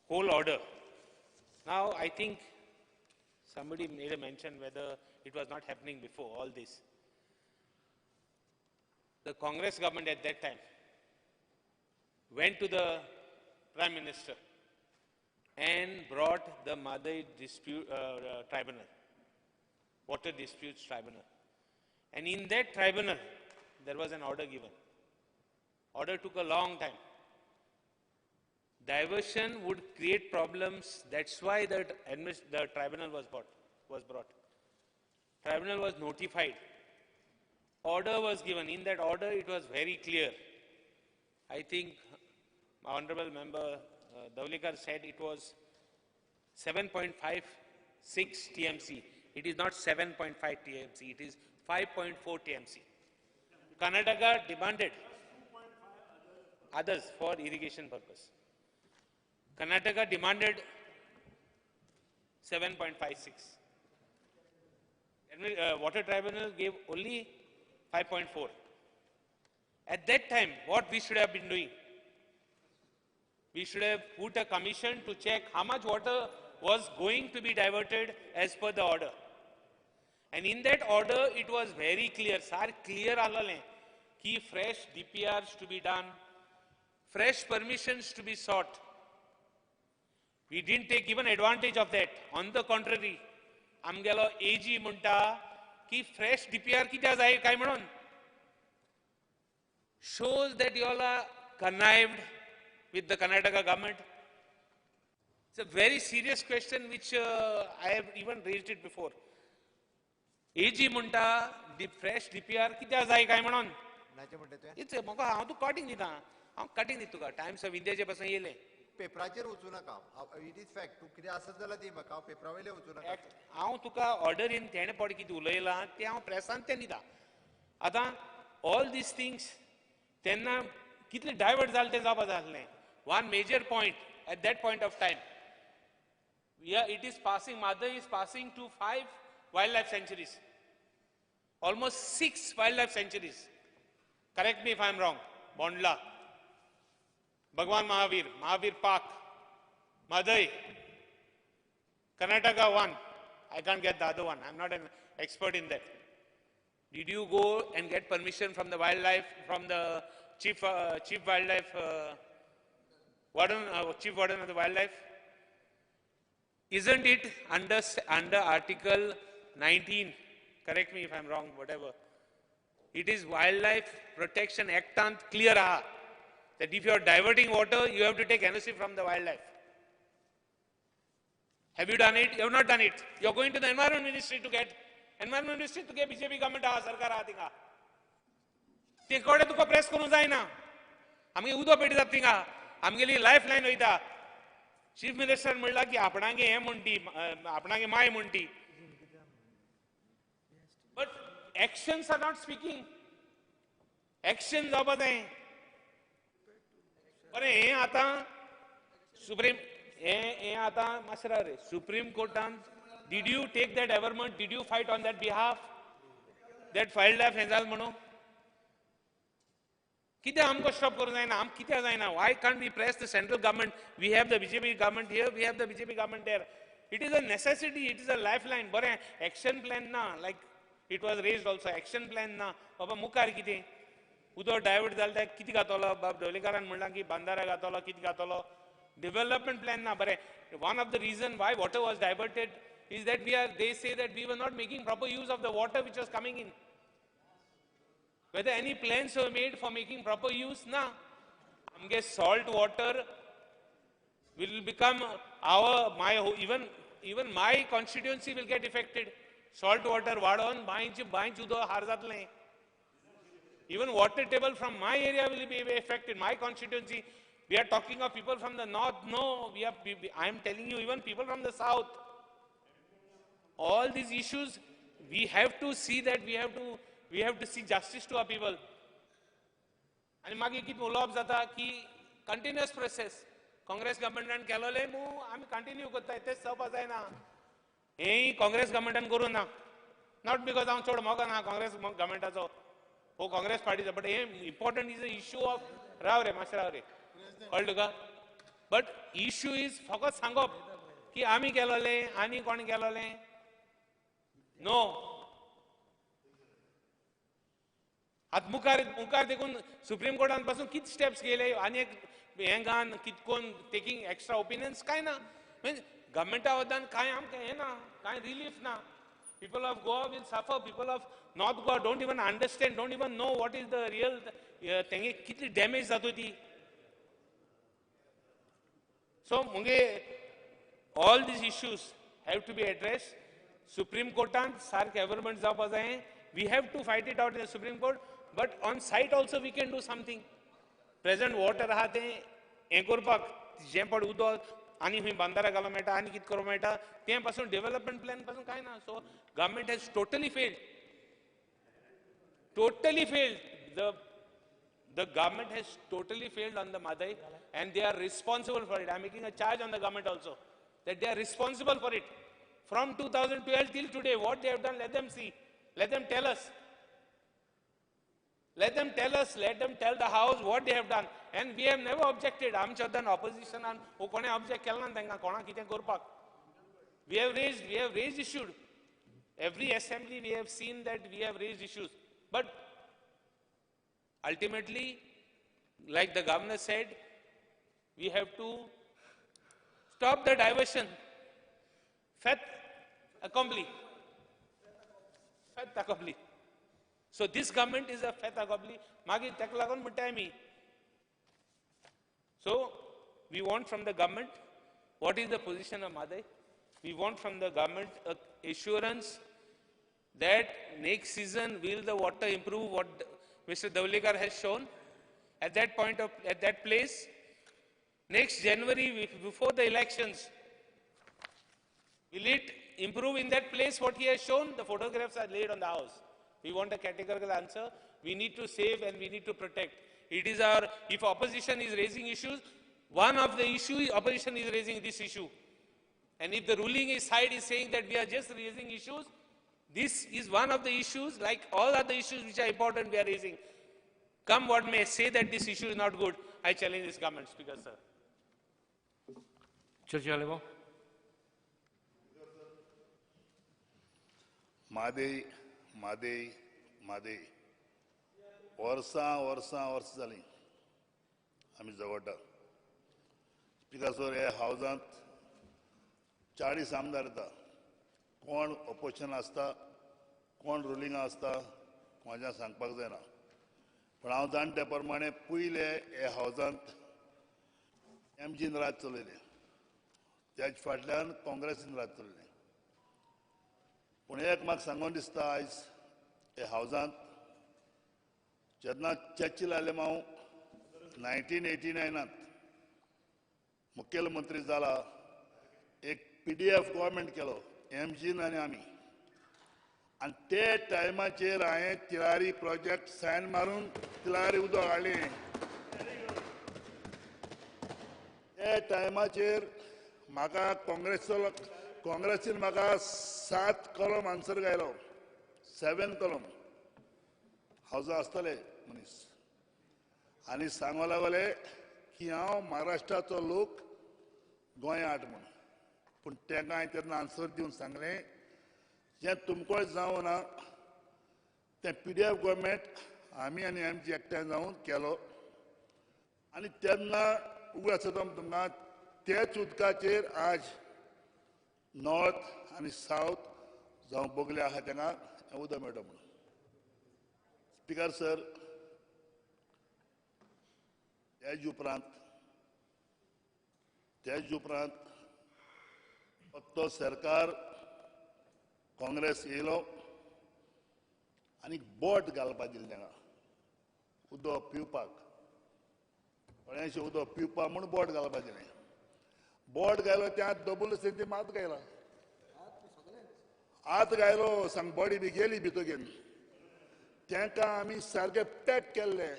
whole order, now I think somebody made a mention whether it was not happening before all this. The Congress government at that time went to the Prime Minister and brought the Mhadei dispute tribunal, Water Disputes Tribunal. And in that tribunal, there was an order given. Order took a long time. Diversion would create problems. That's why the tribunal was brought. Tribunal was notified. Order was given. In that order, it was very clear. I think my honorable member Dhavlikar said it was 7.56 TMC. It is not 7.5 TMC. It is 5.4 TMC. Karnataka demanded others for irrigation purpose. Karnataka demanded 7.56. Water Tribunal gave only 5.4. At that time, what we should have been doing? We should have put a commission to check how much water was going to be diverted as per the order. And in that order, it was very clear, sir, clear alale, ki fresh DPRs to be done, fresh permissions to be sought. We didn't take even advantage of that. On the contrary, आमगेलो AG म्हणटा की fresh DPR कित्याक जाय काय म्हणून shows that you all are connived with the Karnataka government. It's a very serious question which I have even raised it before. AG म्हणटा fresh DPR कित्याक जाय काय म्हणून. It's म्हाका हांव तुका कटिंग दिता, हांव कटिंग दिता तुका टायम्स ऑफ इंडियाचे पासून येयलें. पेपराचेर वचूं नाका, it is fact. तूं कितें आसत जाल्यार दी म्हाका, हांव पेपरा वयले वचूं नाका. हांव तुका ऑर्डरीन तेणें पड कितें उलयलां तें हांव प्रेसान तें दिता. आतां ऑल these things तेन्ना कितले डायवर्ट जालें तें जावपा जाय आसलें. One major point at that point of time, it is passing, Mhadei is passing to 5 wildlife sanctuaries, almost 6 wildlife sanctuaries. Correct me if I am wrong. Bondla, Bhagwan Mahavir, Mahavir Park, Mhadei, Karnataka one. I can't get the other one. I'm not an expert in that. Did you go and get permission from the wildlife, from the chief wildlife warden, chief warden of the wildlife? Isn't it under Article 19? Correct me if I'm wrong, whatever. It is Wildlife Protection Act clear that if you are diverting water, you have to take NOC from the wildlife. Have you done it? You have not done it. You are going to the Environment Ministry to get Environment Ministry to get BJP government सरकार आहा थिंगा. ते कडेन तुका प्रेस करूंक जायना. आमगे उदक पेटी जाता थिंगा. आमगेली लायफ लायन वयता. चीफ मिनिस्टर म्हणला की आपणागे हें म्हणटी, आपणागे my म्हणटी. But actions are not speaking. Action जावपा जाय. बरें, हें आतां सुप्रीम हें आतां मातशें राव रे. सुप्रीम कोर्टान did you take that averment? Did you fight on that behalf? That wild life हें जालें म्हणून कित्याक आमकां स्टॉप करूंक जायना? आमकां कित्याक जायना? Why can't we press the central government? We have the BJP government here, we have the BJP government there. It is a necessity, it is a lifeline. बरें एक्शन प्लॅन ना, like it was raised also, action plan ना. बाबा मुखार कितें उदक डायवर्ट जालें तें कितें घातलो, बाब ढवळीकारान म्हणलां की बांदारा घातलो, कितें घातलो, डेव्हलपमेंट प्लॅन ना. बरें, one of the reason why water was diverted is that they say that we were not making proper use of the water which was coming in. Whether any plans were made for making proper use, na. Amge salt water will become our, my, even my constituency will get affected. Salt water vadon, बांयच उदक हार जातलें. Even water table from my area will be affected, my constituency. We are talking of people from the north. No, I am telling you, even people from the south. All these issues, we have to see that we have to see justice to our people. आनी मागीर कितें उलोवप जाता की कंटिन्युअस प्रोसेस काँग्रेस गव्हर्मेंटान केलोलें मू आमी कंटिन्यू करता, तेच जावपा जायना. हेंय काँग्रेस गव्हर्मेंटान करूं ना, not because हांव चड मोग ना काँग्रेस गव्हर्मेंटाचो हो काँग्रेस पार्टीचो, बट हें important is a issue of राव रे मातशें राव रे, कळ्ळें तुका? बट इश्यू is फकत सांगप की आमी केलोलें आनी कोण केलोलें, नो. आतां मुखार देखून सुप्रीम कोर्टान पासून कित स्टेप्स घेयले आनी एक हें घान कितकोन टेकींग एक्स्ट्रा ओपिनियन्स कांय ना. मिन्स गव्हर्मेंटा वतान कांय आमकां हें ना, कांय रिलीफ ना. People of Goa will suffer, people of North Goa don't even understand, don't even know what is the real तेंगे कितली डॅमेज जाता ती. सो मुगे all these issues have to be addressed. Supreme कोर्टान सारकें एवरमेंट जावपा जाय. We have to fight it out in the Supreme Court, but on site also we can do something. Present water आहा तें हें करपाक, जें पड उदक आनी खंय बांदारा घालूंक मेळटा आनी कितें करूंक मेळटा तें पासून डेव्हलपमेंट प्लॅन पासून कांय ना. So government has totally failed, totally failed. The government has totally failed on the Mhadei and they are responsible for it. I am making a charge on the government also that they are responsible for it. From 2012 till today, what they have done, let them see. Let them tell us. Let them tell us, let them tell the house what they have done. And we have never objected. आमच्या done opposition आन ओ कोणे object केला ना तांकां कोणा कितें करपाक. We have raised issues. Every assembly we have seen that we have raised issues. But ultimately, like the governor said, we have to stop the diversion. Fait accompli. Fait accompli. So this government is a fait accompli. मागीर ताका लागून म्हणटा आमी. So we want from the government, what is the position of Mhadei? We want from the government assurance that next season will the water improve what Mr. Dhavlikar has shown at that point of, at that place. Next January, before the elections, will it improve in that place what he has shown? The photographs are laid on the house. We want a categorical answer. We need to save and we need to protect. It is our, if opposition is raising issues, one of the issues, opposition is raising this issue. And if the ruling side is saying that we are just raising issues, this is one of the issues, like all other issues which are important we are raising. Come what may, say that this issue is not good. I challenge this government, Speaker, sir. Mhadei, Mhadei, Mhadei. वर्सां वर्सां वर्सां जालीं आमी झगडटा. स्पिकर सर, ह्या हावजांत 40 आमदार येता. कोण ऑपोजिशन आसता, कोण रुलिंगा आसता, कोणाच्या सांगपाक जायना. पूण हांव जाणा त्या प्रमाणे पयले ह्या हावजांत एमजीन राज चलयलें, त्याच फाटल्यान काँग्रेसीन राज चलयलें. पूण एक म्हाका सांगून दिसता, आयज ह्या हावजांत जेन्ना चर्चिल आलेमांव 1989 मुखेलमंत्री जाला, एक PDF government केलो एमजीन आनी आमी, आनी ते टायमाचेर हांवें तिळारी प्रोजेक्ट सायन मारून तिळारी उदक हाडलें. ते टायमाचेर म्हाका काँग्रेसीन म्हाका 7 कलम आन्सर घायलो, 7 कलम हावजा आसतले मनीस, आनी सांगो लागले की हांव महाराष्ट्राचो लोक गोंया आट म्हूण. पूण तांकां हांवें तेन्ना आन्सर दिवन सांगलें जें तुमकां जावं ना तें पीडीएफ गव्हर्मेंट आमी आनी एमजी एकठांय जावन केलो आनी तेन्ना उगडास जाता तुमकां त्याच उदकाचेर आज नॉर्थ आनी सावथ जावं बोगले आहा तेंगा उदक मेळटा म्हणून. स्पिकर सर, तेज उपरांत फक्त सरकार काँग्रेस येयलो आनी बोट घालपा दिलें तेंगा उदक पिवपाक, थोड्यांशें उदक पिवपाक म्हूण बोट घालपा दिलें. बोट घालो त्या डबल ते मात घायला आत घायलो सांग बॉडी बी गेली भितर घेवन. तांकां आमी सारकें पॅक केल्लें,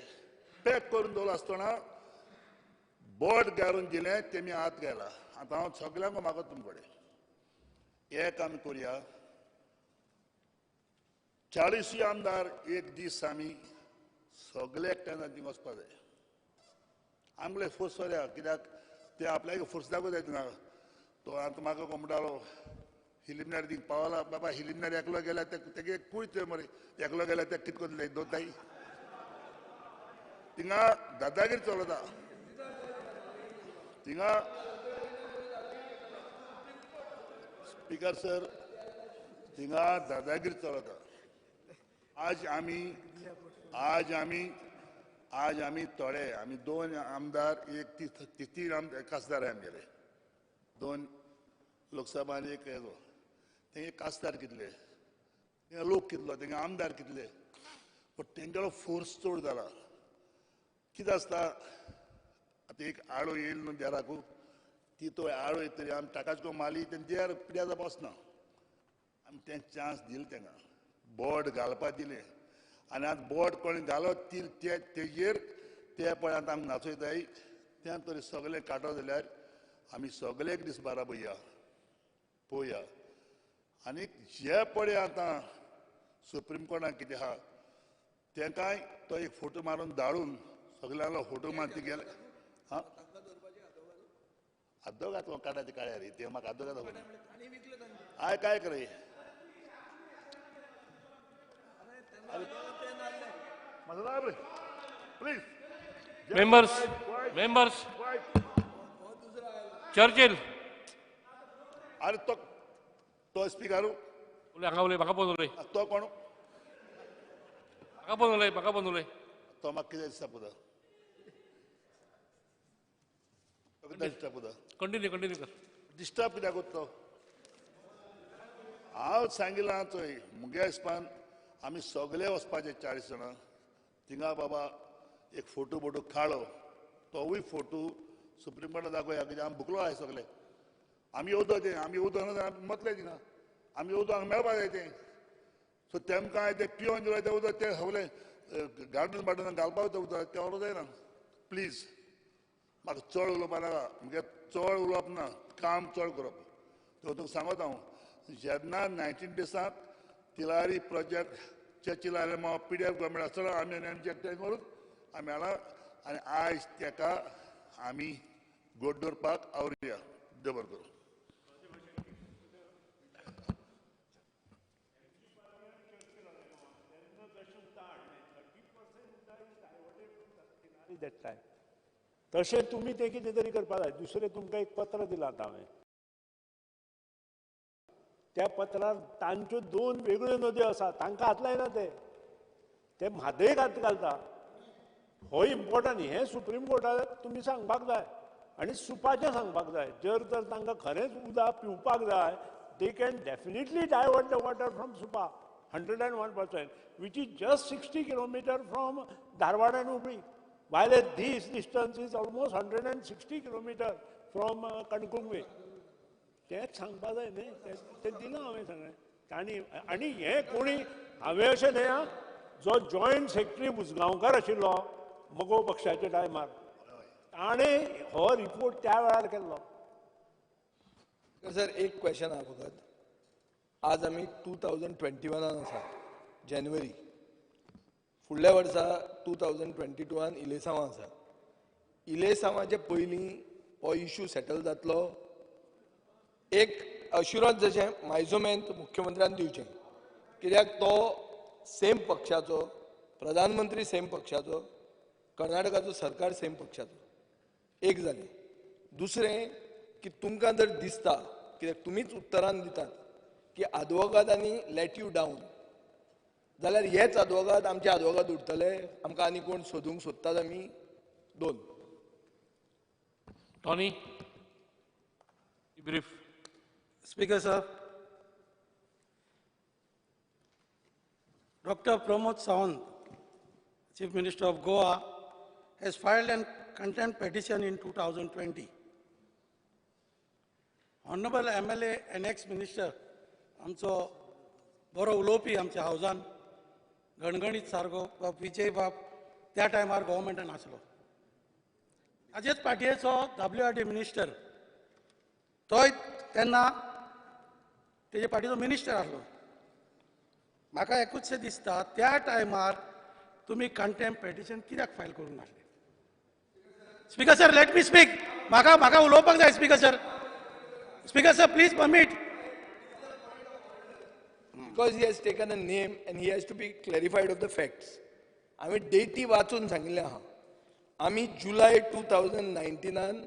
पॅक करून दवरलो आसतना बोट घालून दिलें तेमी आत घायला. आतां हांव सगल्यांक मागता तुमचे कडेन एक आमी करुया, 40 आमदार एक दीस आमी सगळे एकठांय थिंग वचपा जाय. आमगेले फोर्स जाल्या कित्याक ते आपल्याक फोर्स दाखोवंक जाय थिंगा. तो आतां म्हाका कोण म्हणटालो हिलिमनार थिंग पावला बाबा, हिलिमनार एकलो गेल्यार तेगे कूय थंय मरे, एकलो गेल्यार ते कितें करतले दोताई थिंगा दादागिरी चलता थिंगा. स्पिकर सर, थिंगा दादागिरी चलता. आज आमी थोडे आमी 2 आमदार एक 3 खासदार आहा आमगेले, 2 लोकसभा आनी एक हेजो. तेंगे खासदार कितले, तेंगे लोक कितलो, तेंगे आमदार कितले, पूण तेंगेलो फोर्स चड जाला. कितें आसता आतां एक आडो येयल न्हू देराकू, ती तो आडो येतरी आमी ताकाच को माली तें देर पिड्या जावपा वचना. आमी तें चान्स दिलें तेंका, बोट घालपा दिलें आनी आतां बोट कोणी घालो ती तेजेर ते पळय आतां आमी नाचयताय. त्या तरी सगळें काडो जाल्यार आमी सगळे एक दीस बाराबर या पळोवया. आनी जे पळय आतां सुप्रीम कोर्टान कितें आहा तेंकांय तो एक फोटो मारून धाडून सगळ्यांलो फोटो मारती गेले. आं आदोगात काडा ते काळ्या रे ते म्हाका आदोगात I काय करे please. Members, members, Churchill. अरे तो तो स्पीकर हांगा उलय, म्हाका पळोवन उलय. तो कोण म्हाका पळोवन उलय, म्हाका पळोवन उलय. तो म्हाका कितें दिसता पुता, डिस्टर्ब पुता. कंटिन्यू कंटिन्यू कर. डिस्टर्ब कित्याक करता? हांव सांगिलां चोय मुगे हिसपान आमी सगळे वचपाचे 40 जाणां थिंगा बाबा एक फोटो बोटो काडो, तोवूय फोटो सुप्रीम कोर्टाक दाखोवया कित्याक आमी बुकलो आहाय सगळे. आमी येवदो तें, आमी येवदो ना आमी मतले थिंगा, आमी येवदो हांगा मेळपा जाय तें. सो तेमकां तें पिवन दिलां तें उदक तें सगळें गार्डन बार्डन घालपाक तें उदक तें व्हरूंक जायना. प्लीज म्हाका चड उलोवपा नाका, मुगे चड उलोवप ना, काम चड करप. तो तुमकां सांगता हांव, जेन्ना 19 डेजांत तिलारी प्रोजेक्ट चर्चिल आयले पीडीएफ गव्हर्मेंट आसतना आमी आनी आमचे एकठांय करून आमी हाडला आनी आयज तेका आमी गोड दवरपाक आवरुया. देव बरें करूं. तशें तुमी तें कितें तरी करपाक जाय. दुसरें तुमकां एक पत्र दिलां आतां हांवें, त्या पत्रार तांच्यो 2 वेगळ्यो नद्यो आसा, तांकां हात लायना ते, ते म्हादयक हात घालता. हो इम्पॉर्टंट, हें सुप्रीम कोर्टाक तुमी सांगपाक जाय आनी सुपाचें सांगपाक जाय. जर तर तांकां खरेंच उदक पिवपाक जाय, they can definitely divert the water from Supa 101%, which is just 60 kilometre from Dharwad and Hubli, while this distance is almost 160 kilometre from Kankanakuli. तेंच सांगपा जाय न्ही, तें दिलां हांवें सगळें. आनी आनी हें कोणी हांवें अशें न्हय आं, जो जॉयंट सेक्रेटरी मुजगांवकार आशिल्लो मगो पक्षाच्या टायमार, ताणें हो रिपोर्ट त्या वेळार केल्लो. सर एक क्वेश्चन आहा फकत, आज आमी 2021 आसा जानेवारी, फुडल्या वर्सा 2022 इलेसांवां आसा. इलेसांवाचे पयलीं हो इशू सेटल जातलो एक अश्युरन्स जशें मायजोमेंत मुख्यमंत्र्यान दिवचें, कित्याक तो सेम पक्षाचो, प्रधानमंत्री सेम पक्षाचो, कर्नाटकाचो सरकार सेम पक्षाचो. एक जालें. दुसरें की तुमकां जर दिसता, कित्याक तुमीच उत्तरान दितात की आदवोगादांनी let you down, जाल्यार हेच आदवोगाद आमचे आदवोगाद उरतले, आमकां आनी कोण सोदूंक सोदतात आमी? दोन. Tony, brief. Speaker sir, Doctor Pramod Sawant, Chief Minister of Goa, has filed a contempt petition in 2020. Honorable MLA and ex-minister, आमचो बरो उलोवपी आमच्या हावजान गणगणीत सारको बाब विजय बाब त्या टायमार गव्हर्मेंटान आसलो. ताजेच पार्टीचो WRD minister तोय तेन्ना तेजे पार्टीचो मिनिस्टर आसलो. म्हाका एकूच दिसता त्या टायमार तुमी कंटेम्प्ट पेटिशन कित्याक फायल करूंक नासले? Speaker sir, let me speak. म्हाका म्हाका उलोवपाक जाय. Speaker sir, speaker sir, please permit. Because he has taken a name and he has to be clarified of the facts. हांवें डेटी वाचून सांगिल्लें आहा. आमी जुलय 2019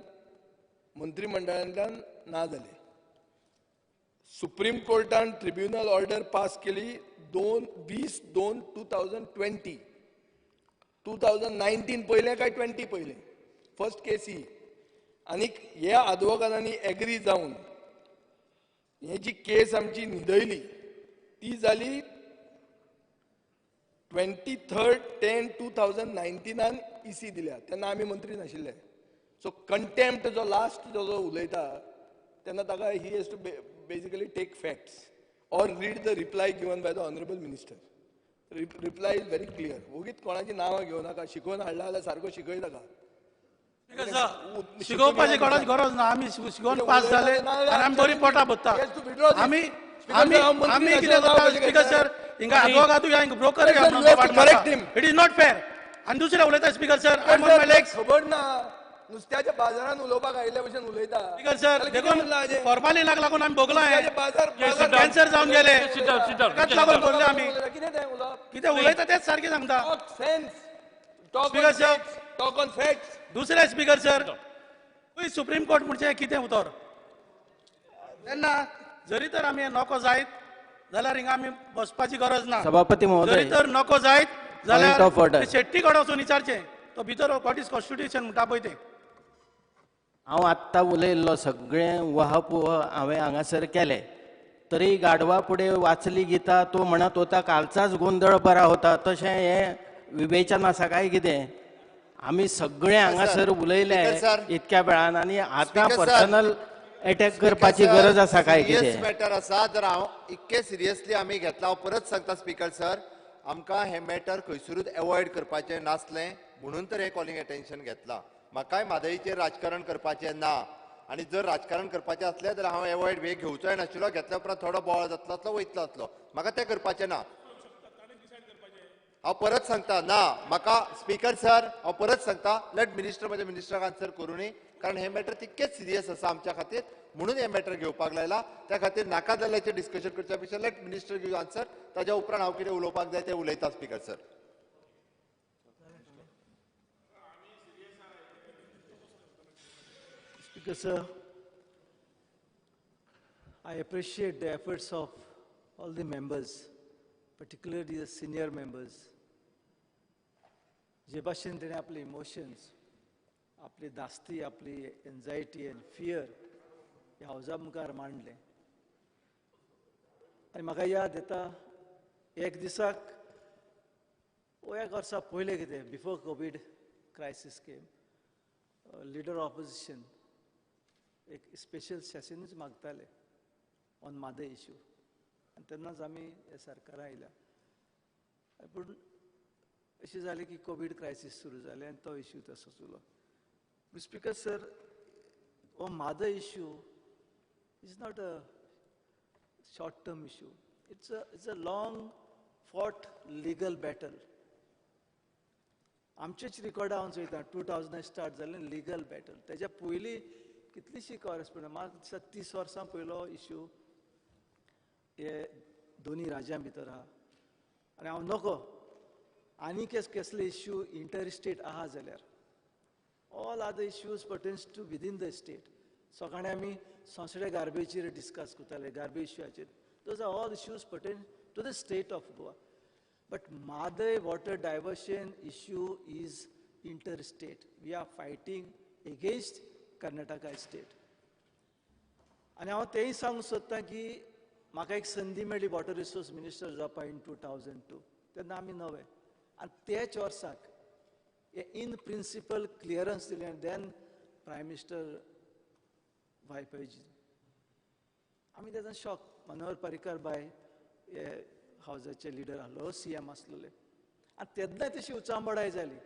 मंत्रिमंडळांतल्यान ना जाले. सुप्रीम कोर्टान ट्रिब्युनल ऑर्डर पास केली 20/2/2020. 2019 पयलें काय 20 पयलें फर्स्ट केस ही. आनीक ह्या आदवोगादांनी एग्री जावन हे जी केस आमची न्हिदयली ती जाली 23/10/2019 EC दिल्या. तेन्ना आमी मंत्री नाशिल्ले. सो कंटेम्प्ट जो लास्ट जो उलयता तेन्ना ताका he has to basically take facts or read the reply given by the honourable minister. Reply is very clear. वगीत कोणाची नांवां घेवं नाका. शिकोवन हाडला जाल्यार सारको शिकय ताका. शिकोवपाची कोणाची गरज ना. आमी शिकोवन पास जाले आनी आमी बरी पोटां भरता. आमी आमी आमी कितें करता स्पीकर सर, हिंगा आदवोगादूय हिंगा broker. It is not fair. आनी दुसरें उलयता speaker sir, I am on my legs. खबर ना नुस्त्याच्या बाजारान उलोवपाक आयिल्ल्या भशेन उलयता. स्पीकर सर, देखून फॉर्मालिनाक लागून आमी भोगलां, कॅन्सर जावन गेले, ताकाच लागून भोगले आमी. कितें तें उलोवप, कितें उलयता तेच सारकें सांगता. Sense, speaker sir, talk on facts. दुसरें स्पीकर सर, सुप्रीम कोर्ट म्हणजे कितें उतर तेन्ना जरी तर आमी नको जायत जाल्यार हिंगा आमी बसपाची गरज ना. सभापती महोदय, जरी तर नको जायत जाल्यार शेट्टी कडेन वचून विचारचें, तो भितर what is constitution म्हणटा पळय तें. हांव आत्तां उलयल्लो सगळें वहापोह हांवें हांगासर केलें, तरी गाडवा फुडें वाचली गीता तो म्हणत होता कालचाच गोंदळ बरा होता. तशें हें विवेचन आसा काय कितें? आमी सगळे हांगासर उलयले इतक्या वेळान आनी आतां पर्सनल अटॅक करपाची गरज आसा काय कितें? सिरियस मॅटर आसा. जर हांव इतकें सिरियसली आमी घेतला, हांव परत सांगता स्पीकर सर, आमकां हें मॅटर खंयसरूच एवॉयड करपाचें नासलें म्हणून तर हें कॉलिंग एटेन्शन घेतलां. म्हाकाय म्हादईचेर राजकारण करपाचें ना आनी जर राजकारण करपाचें आसलें जाल्यार हांव एवॉयड वे घेवचोय नाशिल्लो. घेतल्या उपरांत थोडो बोवाळ जातलो आसलो, वयतलो आसलो, म्हाका तें करपाचें ना. हांव परत सांगता ना म्हाका स्पीकर सर, हांव परत सांगता, लेट मिनिस्टर म्हज्या मिनिस्टराक आन्सर करूं, कारण हें मॅटर तितकेंच सिरियस आसा आमच्या खातीर म्हणून हें मॅटर घेवपाक लायला. त्या खातीर नाका जाल्ल्याचें डिस्कशन करच्या पेक्षा लेट मिनिस्टर गिव आन्सर. ताज्या उपरांत हांव कितें उलोवपाक जाय तें उलयता speaker sir. Speaker sir, I appreciate the efforts of all the members, particularly the senior members. जे भाशेन तेणें आपले इमोशन्स, आपली धास्ती, आपली एन्जायटी आनी फियर ह्या हावजा मुखार मांडलें. आनी म्हाका याद येता एक दिसाक एक वर्सा पयलें कितें, before Covid crisis came, leader opposition एक स्पेशल सेशनूच मागताले ऑन म्हादय इश्यू. आनी तेन्नाच आमी हे सरकारां आयल्या. पूण अशें जालें की कोवीड क्रायसीस सुरू जालें आनी तो इश्यू तसोच उरलो. स्पीकर सर, हो Mhadei issue is not a short term issue. It's a long fought legal battle. आमचेच रिकॉर्ड हांव चोयता 2000 स्टार्ट जालें लिगल बॅटल. तेज्या पयलीं कितलीशी कॉरेस्पोंडन्स म्हाका दिसता 30 वर्सां पयलो इश्यू हे दोनी राज्यां भितर आहा आनी हांव नको आनी कसले इश्यू इंटर स्टेट आहा जाल्यार all other issues pertains to within the state. सकाळी आमी सोंसडे गार्बेजीर डिस्कस करताले, garbage इश्यूचेर. Those are all issues pertain to the state of Goa. But Mhadei water diversion issue is inter state. We are fighting against Karnataka state. आनी हांव तेंय सांगूंक सोदतां की म्हाका एक संदी मेळ्ळी वॉटर रिसोर्स मिनिस्टर जावपाक इन 2002. तेन्ना आमी नवे आनी त्याच वर्साक इन प्रिंसिपल क्लियरन्स दिलें then prime minister वाजपेयीजी. आमी तेन्ना शॉक. मनोहर पर्रीकर बाय हे हावजाचे लिडर आहलो, CM आसलेले आनी तेन्ना तशी उचांबळाय जाली.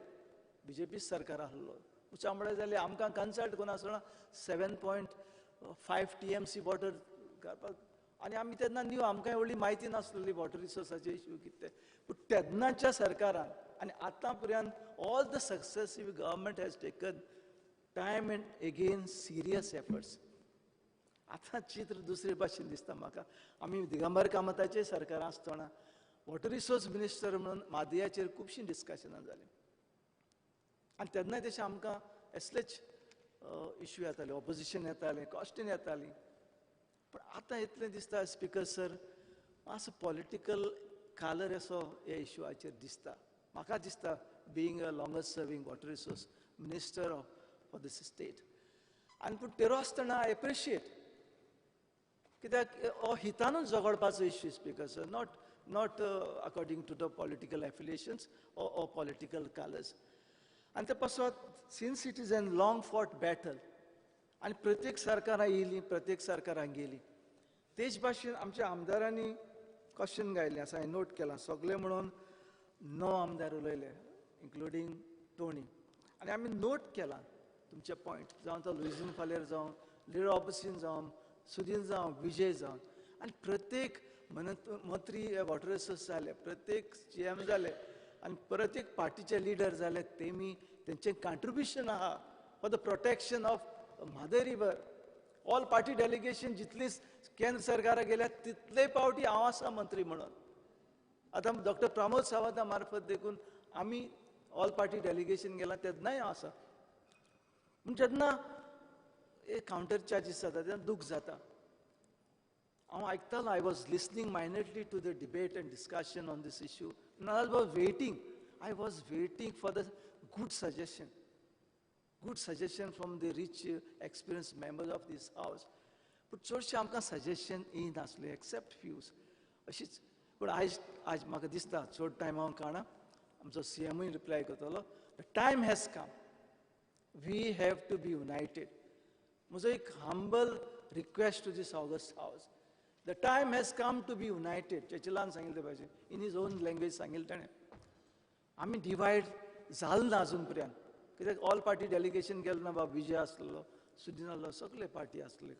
BJP सरकार आहलो, उचांबळाय जाली. आमकां कन्सल्ट करून आसतना 7.5 TMC water घालपाक आनी आमी तेन्ना न्यू, आमकां व्हडली म्हायती नासलेली वॉटर रिसोर्साचे इश्यू कितें. पूण तेन्नाच्या सरकारान आनी आतां पर्यंत all the successive government has taken time and again serious efforts. आतां चित्र दुसरे भाशेन दिसता म्हाका. आमी दिगंबर कामताचे सरकार आसतना वॉटर रिसोर्स मिनिस्टर म्हणून म्हादयाचेर खुबशीं डिस्कशनां जालीं आनी तेन्नाय तशें आमकां असलेच इश्यू येताले, ऑपोजिशन येतालें, कॉस्टीन येताली. पूण आतां इतलें दिसता स्पीकर सर, मातसो पॉलिटिकल कालर असो ह्या इश्यूचेर दिसता. म्हाका दिसता being a longest serving water resource minister for this state. आनी पूण तेरो आसतना I appreciate कित्याक हो हितानूच झगडपाचो issue speaker sir, not according to the political affiliations or political colours. आनी ते पासत since it is an long fought battle आनी प्रत्येक सरकारां येयलीं, प्रत्येक सरकारां गेलीं. तेच भाशेन आमच्या आमदारांनी क्वेश्चन गायलें आसा, हांवें नोट केलां सगळे म्हणून 9 आमदार उलयले इन्क्लुडींग टोनी. आनी आमी नोट केलां तुमचे पॉयंट, जावं तो लुईझीन फालेर जावं, लिडर ऑपोजिशन जावं, सुदीन जावं, विजय जावं. आनी प्रत्येक मंत्री वॉटर रिसोर्स जाले, प्रत्येक CM जाले आनी प्रत्येक पार्टीचे लिडर जाले, तेमी तेंचें कॉन्ट्रिब्युशन आहा for the protection of Mhadei river. All party delegation जितली केंद्र सरकाराक गेल्या तितले पावटी हांव आसा मंत्री म्हणून. आतां डॉक्टर प्रमोद सावंता मार्फत देखून आमी ऑल पार्टी डेलिगेशन गेला तेन्नाय हांव आसा. पूण जेन्ना एक कावंटर चार्जीस जाता तेन्ना दूख जाता. हांव आयकतालो, I was listening minutely to the debate and discussion on this issue. I was waiting for the good suggestion. Good suggestion from the rich experienced members of this house. पूण चडशें आमकां सजेशन येयनासलें एक्सेप्ट फ्यूज अशीच. पूण आयज आयज म्हाका दिसता चड टायम हांव काणा, आमचो CMूय रिप्लाय करतलो. The time has come, we have to be united. म्हजो एक humble request to this august house, the time has come to be united. चर्चिलान सांगिल्लें ते भाशेन, इन his own language सांगिल्लें ताणें. आमी डिवायड जाल ना अजून पर्यंत, कित्याक ऑल पार्टी डेलिगेशन गेलें ना, बाब विजय आसलेलो, सुदीन आसलो, सगळे पार्टी आसले.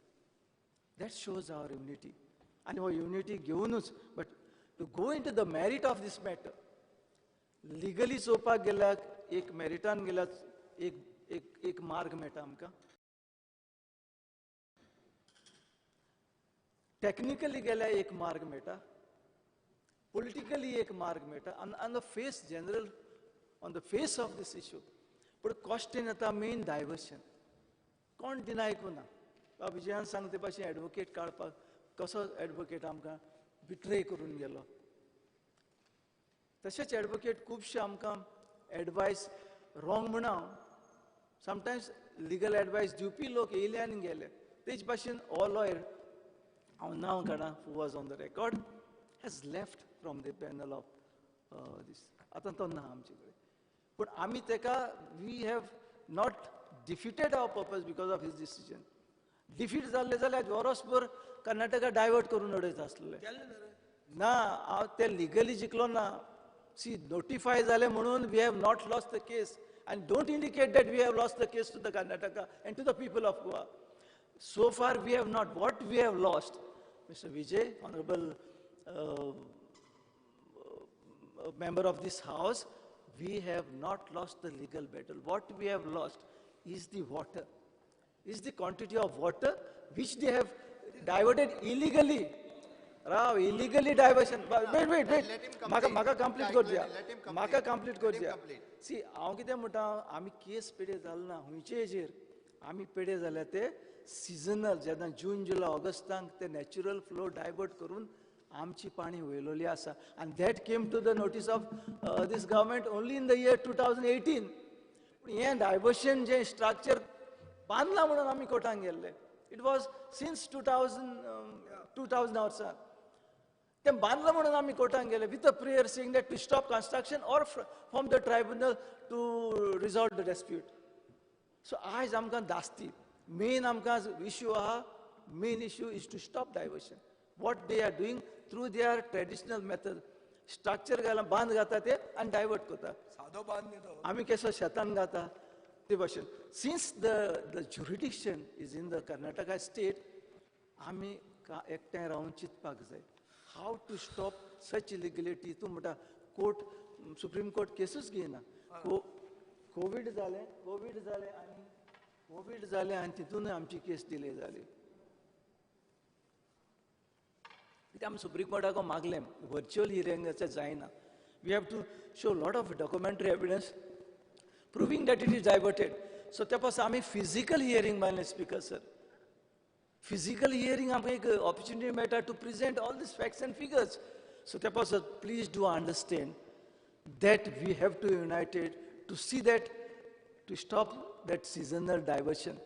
That shows our unity. आनी हो unity घेवनूच but to go into the merit of this matter, legally चोवपाक गेल्यार एक मेरिटान गेल्यार एक एक एक मार्ग मेळटा आमकां. टॅक्निकली गेल्यार एक मार्ग मेळटा, पॉलिटिकली एक मार्ग मेळटा. आनी on the face general on the face of this issue. पूण कॉस्टीन येता मेन डायवर्शन. कोण डिनाय करुना. बाब विजयान सांग ते भाशेन एडवोकेट काडपाक कसो एडवोकेट आमकां बिट्रे करून गेलो. तशेंच एडवोकेट खुबशे आमकां एडवायस रॉंग म्हणा, समटायम्स लिगल एडवायस दिवपी लोक येयले आनी गेले. तेच भाशेन हो लॉयर, हांव नांव काडा, who was on the record has left from the panel of this. आतां तो ना आमचे कडेन. पूण आमी तेका we have not defeated our purpose because of his decision. Defeat जाल्ले जाल्यार वरसभर कर्नाटका डायवर्ट करून उडयता आसलेले. ना, हांव ते लिगली जिखलो ना. सी नोटिफाय जालें म्हणून we have not lost the case. And don't indicate that we have lost the case to the Karnataka and to the people of Goa. So far we have not. What we have lost, Mr. Vijay, honorable member of this house, we have not lost the legal battle. What we have lost is the water. Is the quantity of water which they have diverted illegally. Rao, illegally diversion. Wait, wait, wait. म्हाका कंप्लीट कर दिया. म्हाका कंप्लीट कर दिया. सी, हांव कितें म्हणटा, आमी केस पेडे जाल ना खंयचे हेजेर. आमी पेडे जाल्या ते सिजनल, जेन्ना जून जुलय ऑगस्टाक ते नॅचरल फ्लो डायवर्ट करून आमची पाणी वयलोली आसा. आनी that came to the notice of this government only in the year 2018. पूण हें डायवर्शन जें स्ट्रक्चर बांदलां म्हणून आमी कोर्टान गेल्ले. It was since 2000 वर्सां तें बांदलां म्हणून आमी कोर्टान गेले with a prayer saying that to stop construction or form the tribunal to resolve the dispute. So आयज आमकां दास्ती मेन आमकां इश्यू आहा, main issue is to stop diversion. What they are doing through their traditional method, structure घाला, बांद घाता ते आनी डायवर्ट करता. सादो बांद न्ही तो. आमी केसो शेतान घाता ते भाशेन. Since the jurisdiction is in the Karnataka state, आमी एकठांय रावन चिंतपाक जाय how to stop such illegality. तूं म्हणटा कोर्ट, सुप्रीम कोर्ट केसूच घेयना. कोवीड जालें, कोवीड जालें आनी कोवीड जालें आनी तितूनय आमची केस डिले जाली. कित्याक आमी सुप्रीम कोर्टाक मागलें व्हर्च्युअल हियरिंगाचें जायना. We have to show lot of documentary evidence proving that it is diverted. So त्या पासून आमी फिजिकल हियरींग मागलें स्पीकर सर. फिजिकल हियरींग आमकां एक ऑपॉर्च्युनिटी मेळटा to present all these facts and figures. So त्या पासून please do understand that we have to united to see that to stop that seasonal diversion.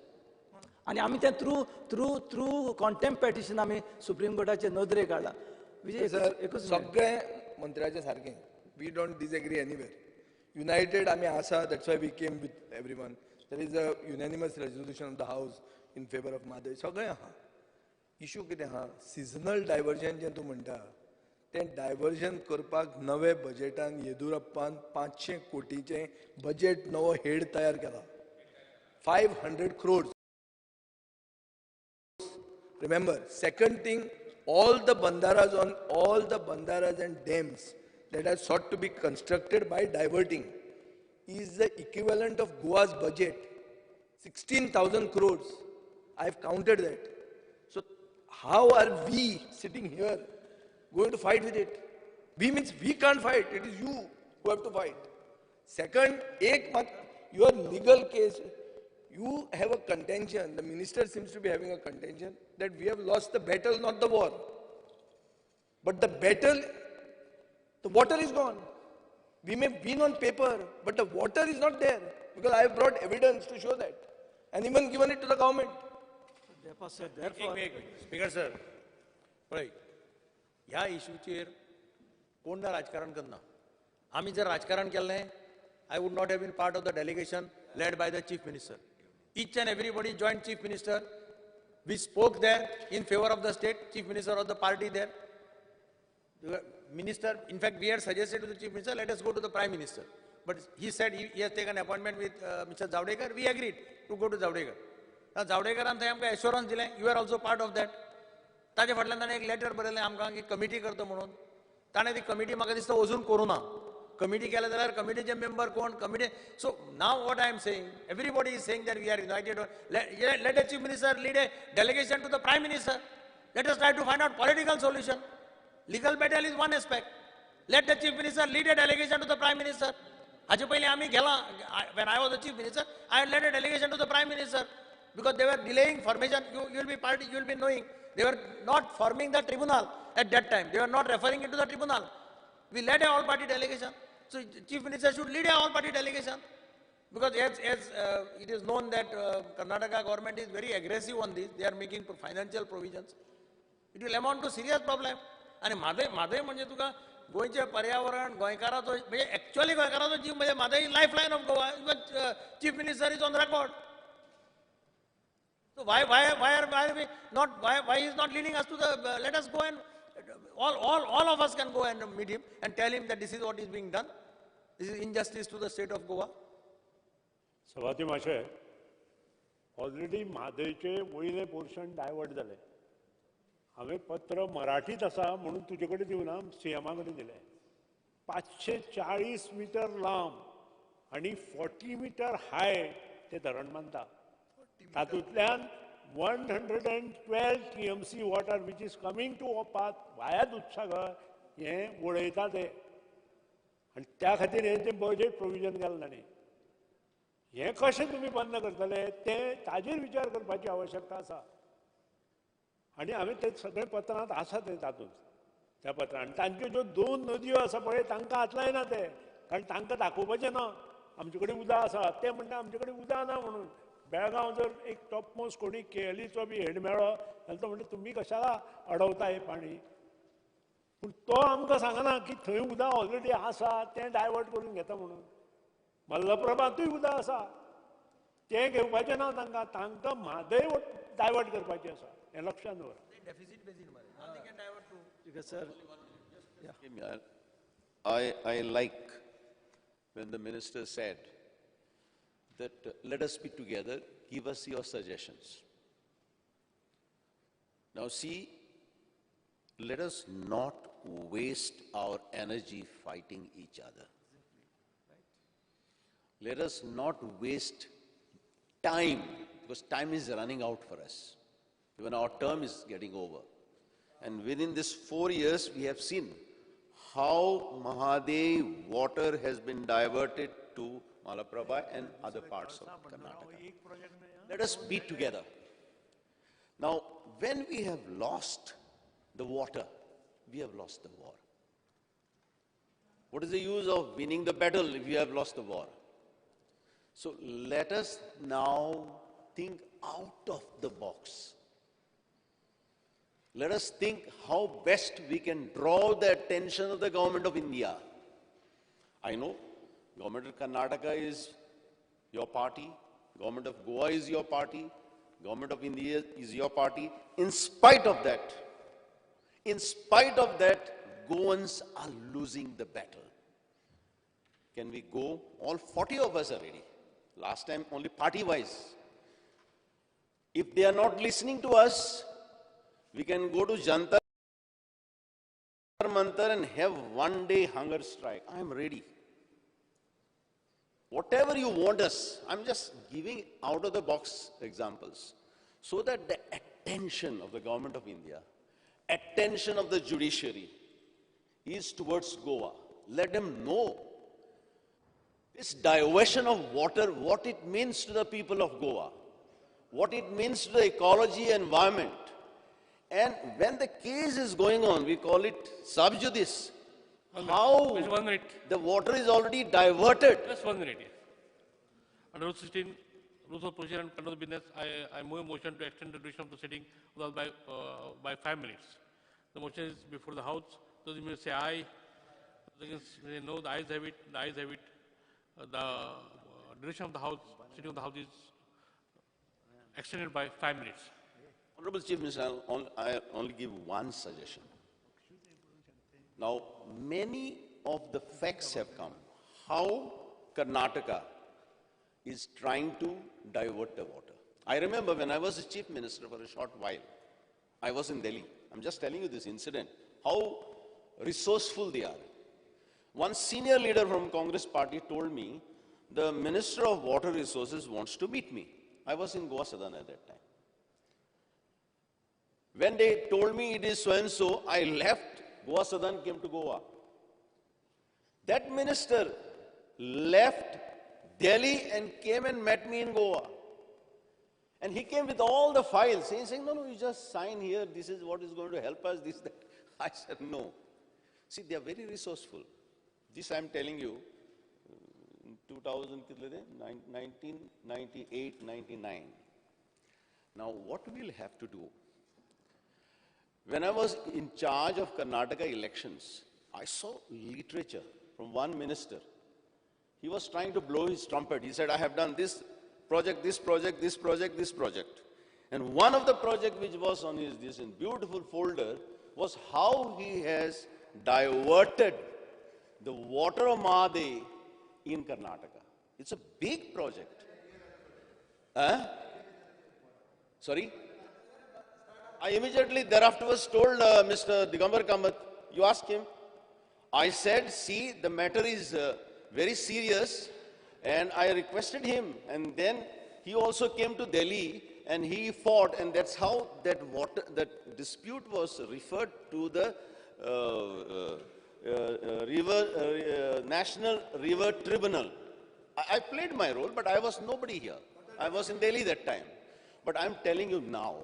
आनी आमी तें through through through contempt petition आमी सुप्रीम कोर्टाचे नदरेक हाडलां. विजय, सगळे मंत्र्याचे सारकें, we don't disagree anywhere. United आमी आसा, that's why we came with everyone. There is a unanimous resolution of the house in favour of Mhadei. सगळें आहा. इशू कितें आहा, सिजनल डायवर्जन जें तूं म्हणटा तें डायवर्जन करपाक नवे बजेटान येदुरप्पान 500 कोटीचें बजेट नवो हेड तयार केला. 500 crores. Remember, second thing, all the bandharas on all the bandharas and dams that are sought to be constructed by diverting is the equivalent of Goa's budget, 16,000 crores. I have counted that. So how are we sitting here going to fight with it? We means we can't fight. It is you who have to fight. Second, your legal case, you have a contention, the minister seems to be having a contention that we have lost the battle, not the war. But the battle, the water is gone. We may win on paper, but the water is not there because I have brought evidence to show that and even given it to the government. Therefore, Speaker sir, पळय, ह्या इशूचेर कोण ना राजकारण करना. आमी जर राजकारण केल्लें, I would not have been part of the delegation led by the Chief Minister. Each and everybody joined Chief Minister. We spoke there in favor of the state, Chief Minister of the party there. The minister, in fact, we had suggested to the Chief Minister, let us go to the Prime Minister. But he said he has taken appointment with Mr. Javadekar. We agreed to go to Javadekar. Now, Javadekaran थंय आमकां assurance दिलें, you are also part of that. ताजे फाटल्यान ताणें एक लेटर बरयलें आमकां की कमिटी करता म्हणून. ताणें ती कमिटी म्हाका दिसता अजून करूं ना. कमिटी केल्या जाल्यार कमिटीचे मेंबर कोण, committee. So now what I am saying, everybody is saying that we are united. Let the Chief Minister lead a delegation to the Prime Minister. Let us try to find out political solution. Legal battle is one aspect. Let the Chief Minister lead a delegation to the Prime Minister. हाचे पयलीं आमी गेला, when I was the Chief Minister, I led a delegation to the Prime Minister because they were delaying formation. You will be party, you will be knowing. They were not forming the tribunal at that time. They were not referring it to the tribunal. We led a all-party delegation. So Chief Minister should lead a all-party delegation because as it is known that Karnataka government is very aggressive on this. They are making financial provisions. It will amount to serious problem. आणि म्हादय, म्हादय म्हणजे तुका गोंयचें पर्यावरण, गोंयकाराचो म्हणजे एक्च्युअली गोंयकाराचो जीव म्हणजे Mhadei life line of Goa. Even Chief Minister is on record. So why are we not, why is not leading us to the, let us go and all of us can go and meet him and tell him that this is what is being done. This is injustice to the state of Goa. सभापती माशे, ऑलरेडी म्हादयचे वयले पोर्शन डायवर्ट जाले. हांवें पत्र मराठीत आसा म्हणून तुजे कडेन दिवना, सीएमा कडेन दिलें. 540 मिटर लांब आनी 40 मिटर हाय ते धरण बांदता. तातूंतल्यान 112 TMC water which is coming to Opa via Dudhsagar हें वळयता ते, आनी त्या खातीर हें तें बजेट प्रोविजन केलें तांणी. हें कशें तुमी बंद करतले तें ताजेर विचार करपाची आवश्यकता आसा. आनी हांवें ते सगळे पत्रांत आसा ते तातूंत त्या पत्रांत. आनी तांच्यो ज्यो 2 नदयो आसा पळय तांकां हात लायना ते, कारण तांकां दाखोवपाचें ना आमचे कडेन उदक आसा. ते म्हणटा आमचे कडेन उदक ना म्हणून. बेळगांव जर एक टॉप मोस्ट कोणी केएलईचो बी हेड मेळ्ळो जाल्यार तो म्हणटा तुमी कशाला अडवता हें पाणी. पूण तो आमकां सांगना की थंय उदक ऑलरेडी आसा तें डायवर्ट करून घेता म्हणून. मल्लप्रभातूय उदक आसा तें घेवपाचें ना तांकां, तांकां म्हादय डायवर्ट करपाचें आसा हें लक्षांत दवर. I like when the minister said that let us be together, give us your suggestions. Now see, let us not waste our energy fighting each other. Let us not waste time, because time is running out for us. Even our term is getting over. And within this 4 years, we have seen how Mhadei water has been diverted to Malaprabha and other parts of Karnataka. Let us be together. Now, when we have lost the water, we have lost the war. What is the use of winning the battle if you have lost the war? So let us now think out of the box. Let us think how best we can draw the attention of the government of India. I know government of Karnataka is your party, government of Goa is your party, government of India is your party. In spite of that, Goans are losing the battle. Can we go? All 40 of us are ready. Last time only party-wise. If they are not listening to us, we can go to Jantar Mantar and have 1 day hunger strike. I am ready. Whatever you want us, I'm just giving out of the box examples so that the attention of the government of India, attention of the judiciary is towards Goa. Let them know this diversion of water, what it means to the people of Goa, what it means to the ecology and environment. And when the case is going on, we call it sub judice. How the water is already diverted. Just 1 minute. Yes. Under Rule 16, Rules of Procedure and Conduct of Business, I move a motion to extend the duration of the sitting by 5 minutes. The motion is before the House. Those who say aye, those against say no. The ayes have it. The ayes have it. The duration of the House, sitting of the House is extended by 5 minutes. Honorable Chief Minister, I only give one suggestion. Now, many of the facts have come how Karnataka is trying to divert the water. I remember when I was the Chief Minister for a short while, I was in Delhi. I'm just telling you this incident, how resourceful they are. One senior leader from Congress party told me, the Minister of Water Resources wants to meet me. I was in Goa Sadan at that time. When they told me it is so-and-so, I left Goa Sadan, came to Goa. That minister left Delhi and came and met me in Goa. And he came with all the files, saying, no, no, you just sign here, this is what is going to help us, this, that. I said, no. See, they are very resourceful. This I am telling you, in 1998, 99. Now, what we'll have to do? When I was in charge of Karnataka elections, I saw literature from one minister. He was trying to blow his trumpet. He said, I have done this project, this project, this project, this project. And one of the projects which was on his this in beautiful folder was how he has diverted the water of Mhadei in Karnataka. It's a big project. Huh? Sorry? I immediately thereafter was told, Mr. Digambar Kamath, you ask him. I said, see, the matter is very serious, and I requested him, and then He also came to Delhi and he fought, and that's how that water, that dispute was referred to the National River Tribunal. I played my role, but I was nobody here. I was in Delhi that time. But I'm telling you now,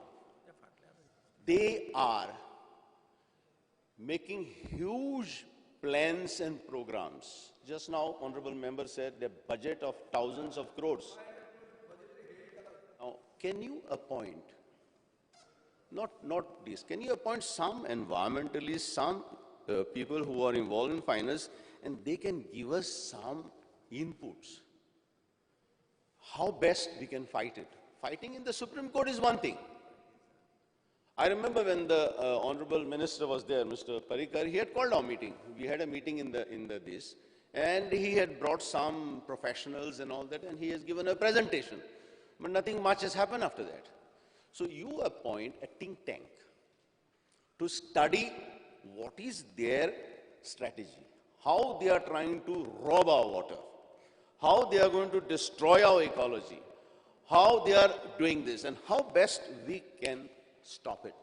they are making huge plans and programs. Just now, Honorable Member said the budget of thousands of crores. Now, can you appoint, not this, can you appoint some environmentalists, some people who are involved in finance, and they can give us some inputs? How best we can fight it? Fighting in the Supreme Court is one thing. I remember when the Honorable Minister was there, Mr. Parrikar, he had called our meeting. We had a meeting in the this, and he had brought some professionals and all that, and he has given a presentation. But nothing much has happened after that. So you appoint a think tank to study what is their strategy, how they are trying to rob our water, how they are going to destroy our ecology, how they are doing this, and how best we can stop it.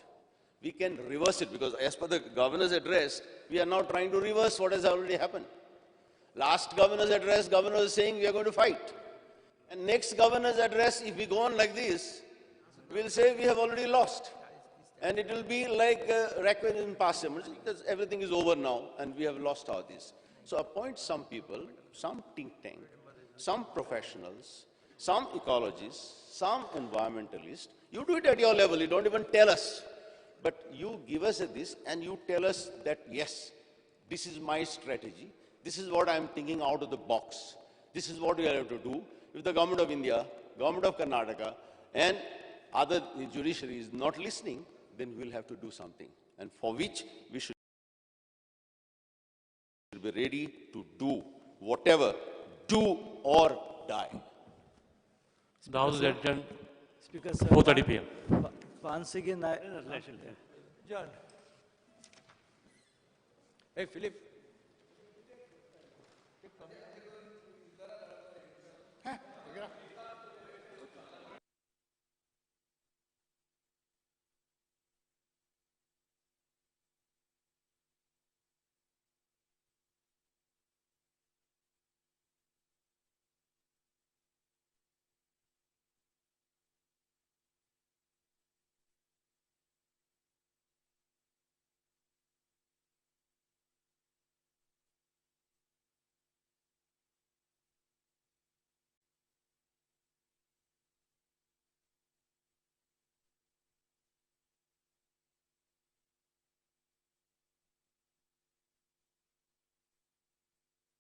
We can reverse it, because as per the governor's address, we are now trying to reverse what has already happened. Last governor's address, governor was saying we are going to fight. And next governor's address, if we go on like this, we'll say we have already lost. And it will be like requiem in passum, because everything is over now and we have lost all this. So appoint some people, some think tank, some professionals, some ecologists, some environmentalists. You do it at your level, you don't even tell us. But you give us this and you tell us that, yes, this is my strategy. This is what I'm thinking out of the box. This is what we have to do. If the government of India, government of Karnataka, and other judiciary is not listening, then we'll have to do something. And for which we should be ready to do whatever, do or die. The House is adjourned. Speaker, sir, 4:30 p.m. Once again, I... John. Hey, Philip.